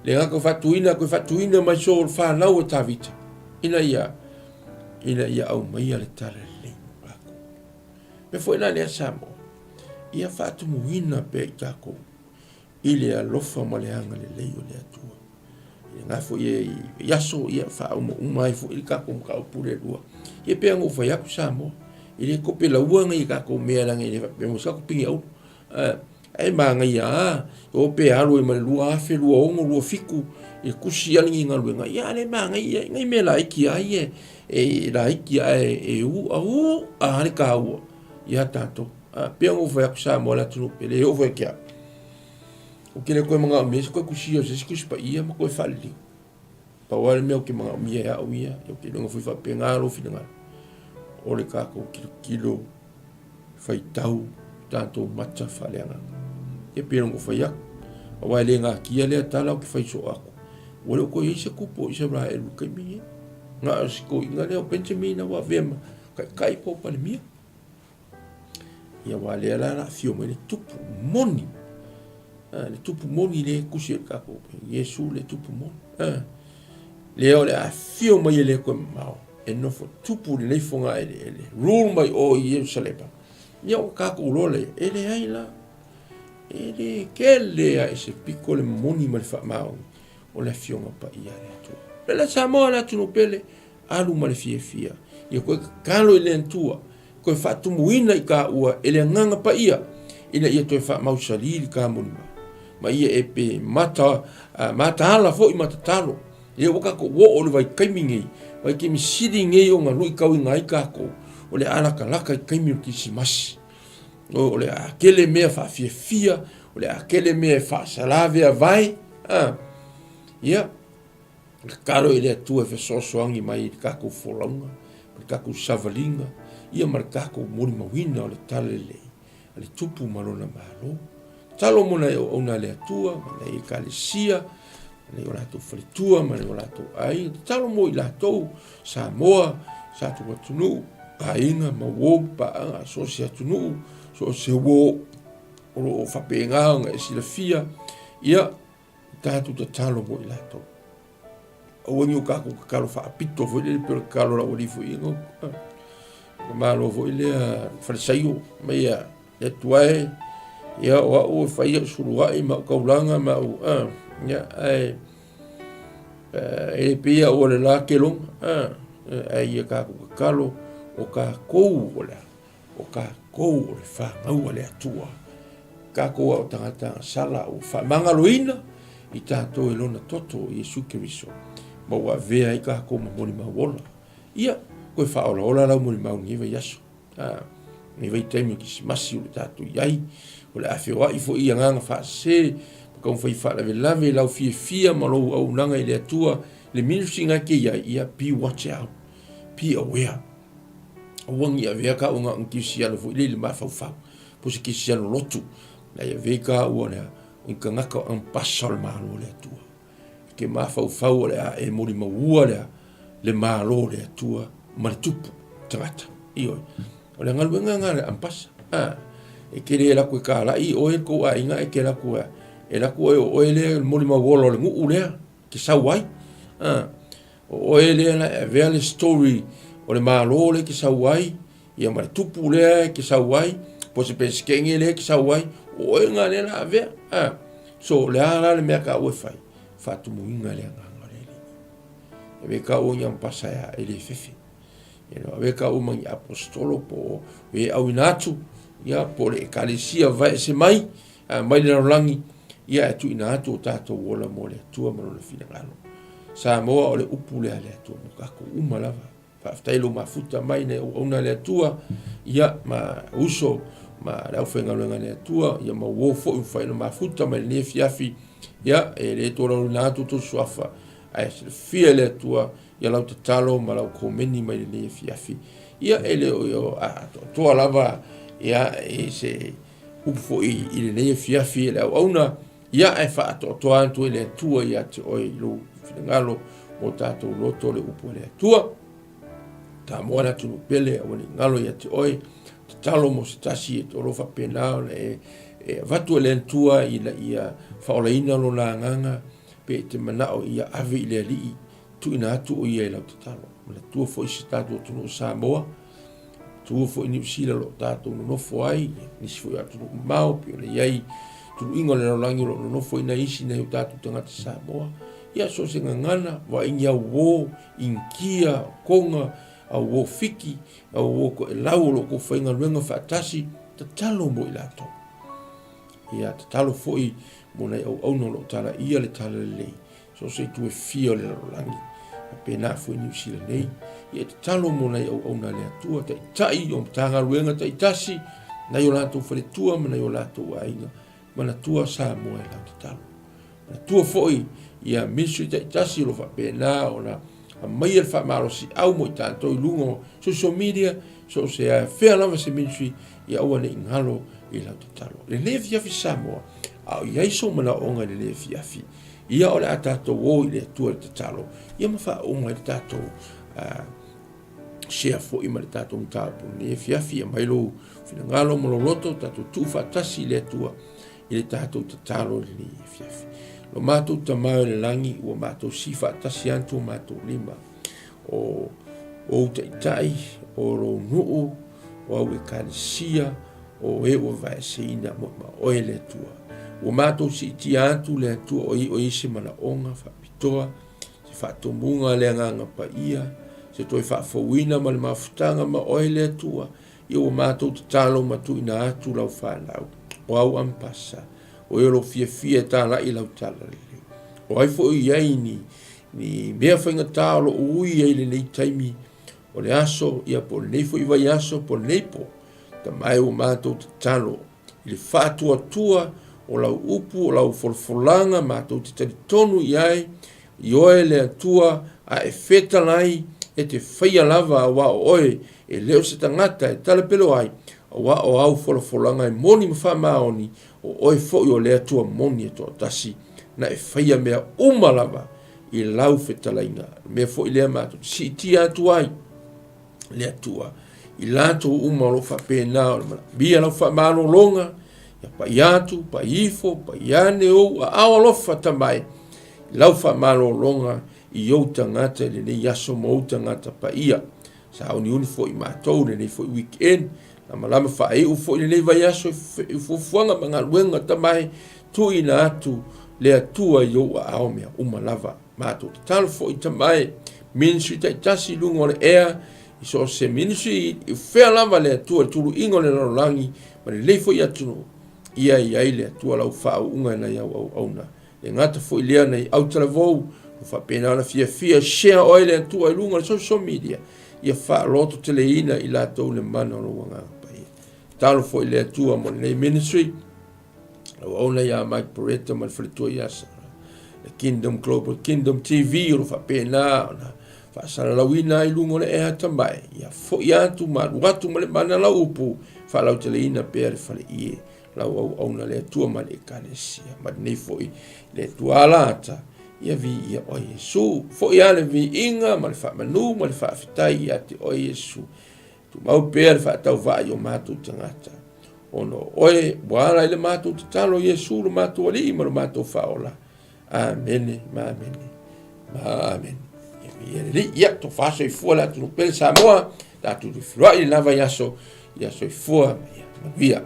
Le toe faatuina, toe faatuina mai so o le fanau a Tavita. Ina ia, ina ia aumaia le tala lelei mo tatou. Me foi la lea Samoa, ia faatumuina pea i tatou i le alofa ma le agalelei o le Atua. I lena foi i aso, ia faaumauma ai foi le tatou mataupu le lua. Ia pei ona ou fai atu Samoa, e le tope laua nai tatou mea leaga e le faapea mo se tatou pine auro. Ae manaia lava, o pe alu ai ma le 2026, 27 e tusi lava lenei galuega, ia a o lea e manaia, nai mea laiti lava ia e laiti ae e u'a u'a lava le taua ia tatou. Pei ona ou fai atu Samoa le atunuu pele, e oo foi ia te au. Ou te le toe manaomia se toe tusia o se isi Tusi Paia ma toe faaliliu. Pau lava le mea ou te manaomia e au ia, ou te iloga foi faapena lou finagalo, o le tatou tilotilo faitau tatou mata faaleagaga. Ia pei ona ou fai atu, aua e le natia lea tala ou te fai soo atu, ua le o toe i ai se tupu o Isaraelu i le taimi lenei. Na o si toeaina lea o Benjamina ua avea ma taitai po o Palemia. Ia aua lea la la afio mai le tupu moni. Ah, le tupu moni le kusi e tatou. Iesu le tupu moni. Ah, lea o le afio mai e le koe mamao. E nofo tupu lenei fogaeleele. Rule mai o i Ierusalema. Ia o tatou loa lea. E leai la. E le kele a e se piko le moni ma le faamaoni o le afioga paia a le Atua. Pele Samoa le atunuu pele. Alu ma le fiafia, ia koe tatalo i le Atua, koe faatumuina i kāua e le Agaga Paia, ina ia toe faamausali le ta molimau, ma ia e pe mata, mataala foi ma tatalo. Lea ua tatou oo i le vaitaimi nei, vaitaimi sili nei ona luitauina ai tatou, o le a latalata i taimi o le Kerisimasi. O le a tele mea faafiafia, o le a tele mea e faasalaveavae, a, ia, Tatalo i le Atua e fesoasoani mai i le tatou folauga, ma le tatou savaliga, ia ma le tatou molimauina o le talalelei a le Tupu ma Lona Malo. Tatalo mo nai auauna a le Atua, ma nai Ekalesia, ma nai o latou faletua, ma nai o latou aiga. Tatalo mo i latou, Samoa, sa tatou atunuu, aiga ma uo ma paaga, so o se atunuu, so o se uo o lo o faapena ona e silafia, ia, Tatou tatalo mo i latou. Aua ne i o tatou tatalo faapito foi lele pei o le tatalo a lau alii foi ia. Na malo foi lea Farisaio mai ia le Atua e, ia o au e fai au suluai ma au taulaga ma au, ia, ae e pei au o le la keloga, ae ia tatou tatalo o tatou o le a? O tatou o le fanau a le Atua, tatou a o tagata agasala ua faamagaloina i tatou e Lona toto o Iesu Keriso, ma ua avea ai tatou ma molimau ola. Ia, toe faaolaola lau molimau i lenei vaiaso. A, nei vaitaimi o Kisimasi o le tatou i ai, o le a feoai foi i agaga faasese, ma taumafai faalavelave i lau fiafia ma lou auaunaga i le Atua, le ministry na e te i ai, ia be watch out, be aware. Aua ne i avea taua na o ni kerisiano foi lea i le mafaufau, po o se kerisiano lotu, ae avea taua lea, o ni tagata o ampasa o le Malo o le Atua. E te mafaufau o le a e molimauua lea le Malo o le Atua ma le tupu tagata. Ioe. O le galuega lena a le ampasa. A, e te le alu atu e talai oe le tou aiga e te alu atu e alu atu oe o oe lea le molimau ola o le nuu lea e te sau ai. A, o oe lea na e avea le story o le Malo lea e te sau ai, ia ma le tupu lea e te sau ai, po o se Peresetene lea e te sau ai, o oe lena lea na avea. A, so o le a la le mea taua e fai? Faatumuina le agaga o le Alii. Avea taua ni ampasa e a e le fefe. You know, avea taua ma ni aposetolo po o e auina atu, ia, po o le ekalesia vaese mai, a, mai le lalolagi, ia e tuuina atu o tatou ola mo le Atua ma lona finagalo. Samoa o le upu lea a le Atua mo tatou uma lava. Faafetai lou mafuta mai nai auauna a le Atua, ia, ma uso ma le aufaigaluega a le Atua, ia ma uo foi mafai ona mafuta mai lenei afiafi, ia, e le tolaulauina atu outou suafa, ae silafia e le Atua ia lau tatalo ma lau komeni mai lenei afiafi. Ia, e le o atoatoa lava, ia, i se upu foi i lenei afiafi e le auauna, Ia ae faatoatoa atu e le Atua ia te oe i lou finagalo mo tatou loto le upu a le Atua. Samoa le atunuu pele, aua ne i galo ia te oe, tatalo mo se tasi e o lo o faapena ona e, e avatu e le Atua ina ia faaolaina lona agaga, pe e te manao ia ave i le Alii, tuuina atu o ia i lau tatalo. Manatua foi si tatou atunuu o Samoa, Tua foi Niu Sila o lo o tatou nonofo ai, nisi foi o atunuu mamao, pei ona i ai tuluiga o le lalolagi o lo o nonofo ai nai isi nai o tatou tagata Samoa. Ia, so o se gagana, vaai auō, Initia, Tonga, auō Fiti, auō Toelau o lo o outou faigaluega faatasi, tatalo mo i latou. Ia, tatalo foi mo nai auauna o lo o talaia le talalelei So o se itu e fia o le lalolagi, faapena foi Niu Sila nei. Ia e tatalo mo nai auauna a le Atua, taitai o Matagaluega taitasi, nai o latou faletua ma nai o latou aiga, manatua Samoa e lau tatalo. Manatua foi ia ministry taitasi o lo faapena ona aumaia le faamalosiau mo i tatou i luga o social media, so o se fea lava se ministry, ia aua ne i galo i lau tatalo. Lenei afiafi Samoa, a o i ai sou manaoga i lenei afiafi, Ia o le a tatou o i le Atua i le tatalo, ia ma faauma ai le tatou share foi ma le tatou mataupu i lenei afiafi. Aumai lou finagalo ma lou loto, tatou tuufaatasi i le Atua i le tatou tatalo i lenei afiafi. Lo matou Tama i le lagi, ua matou si faatasi atu o matou lima, o ou taitai, o lou nuu, o au ekalesia, o e ua vaeseina mo ma oe le Atua. Ua matou siitia atu le Atua o i o i se manaoga faapitoa, se faatomuga a le Agaga Paia, se toe faafouina ma le mafutaga ma oe le Atua, ia ua matou tatalo ma tuuina atu lau fanau, o au ampasa, o e o lo fiafia e talai lau talalelei. O ai foi i ai ni, ni mea faigata o lo o ui ai lenei taimi o le aso, ia po o lenei foi vaiaso, po o lenei po, Tama e ua matou tatalo i le faatuatua o lau upu, o lau folafolaga, matou te talitonu i ai, i oe le Atua, a e fetalai, e te faia lava, aua o oe e le o se tagata e talapelo ai, aua o au folafolaga e moni ma faamaoni, o oe foi o le Atua moni e toatasi, na e faia mea uma lava i lau fetalaiga. O le mea foi lea matou te siitia atu ai, le Atua i latou uma o lo o faapena ona manaomia lau faamalologa, ia pai atu, pai ifo, pai ane ou aao alofa Tama e, i lau faamalologa i ou tagata i lenei aso ma ou tagata paia. Sauniuni foi matou i lenei foi weekend, lamalama faaiu foi lenei vaiaso i fuafuaga ma galuega Tama e, tuuina atu le Atua i ou aao mea uma lava. Matou tatalo foi Tama e, ministry taitasi i luga o le ea, i so o se ministry i fea lava le Atua i le tuluiga o le lalolagi ma lenei foi atunuu, ia i ai le Atua lau faauuga i nai au auauna. E gata foi lea nai autalavou, ua faapena ona fiafia share oe le Atua i luga o le social media. Ia faalototeleina i latou le mana o lou Agaga Paia. Tatalo foi i le Atua mo lenei ministry, lau auauna ia Mike Barretta ma le faletua ia Sara, le Kingdom Global Kingdom TV o lo faapena ona faasalalauina ai luga o le ea atamai, ia foi atu ma alu atu ma le mana lau upu, faalauteleina pea le faleie lau auauna le Atua ma le Ekalesia, ma lenei foi le Atua alaata, ia viia oe Iesu. Foi lava le viiga ma le faamanu ma le faafetai ia te oe Iesu. Tumau pea le faatauvaa i o matou tagata, ona o oe ua ala i le matou tatalo, Iesu lo matou Alii ma lo matou Faaola. Amene ma amene ma amene. Ia viia le Alii. Ia, tofa soifua le atunuu pele Samoa, tatou te feiloai i lena vaiaso, ia soifua ma ia manuia.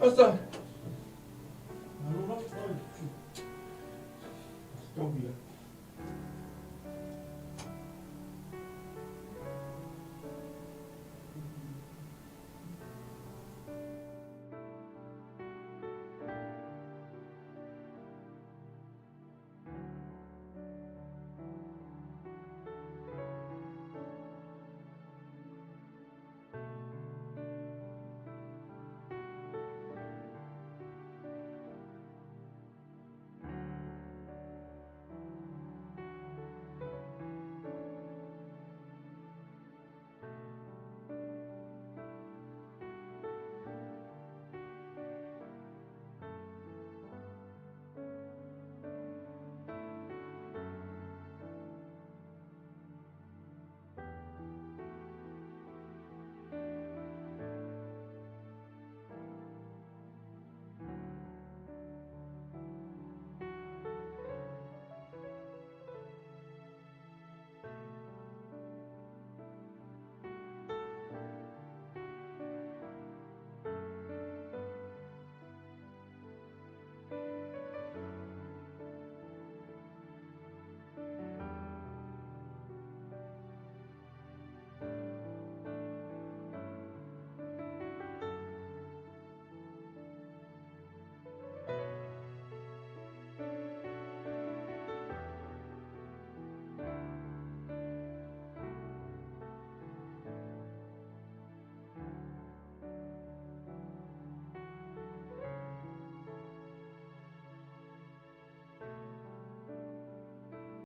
Asta.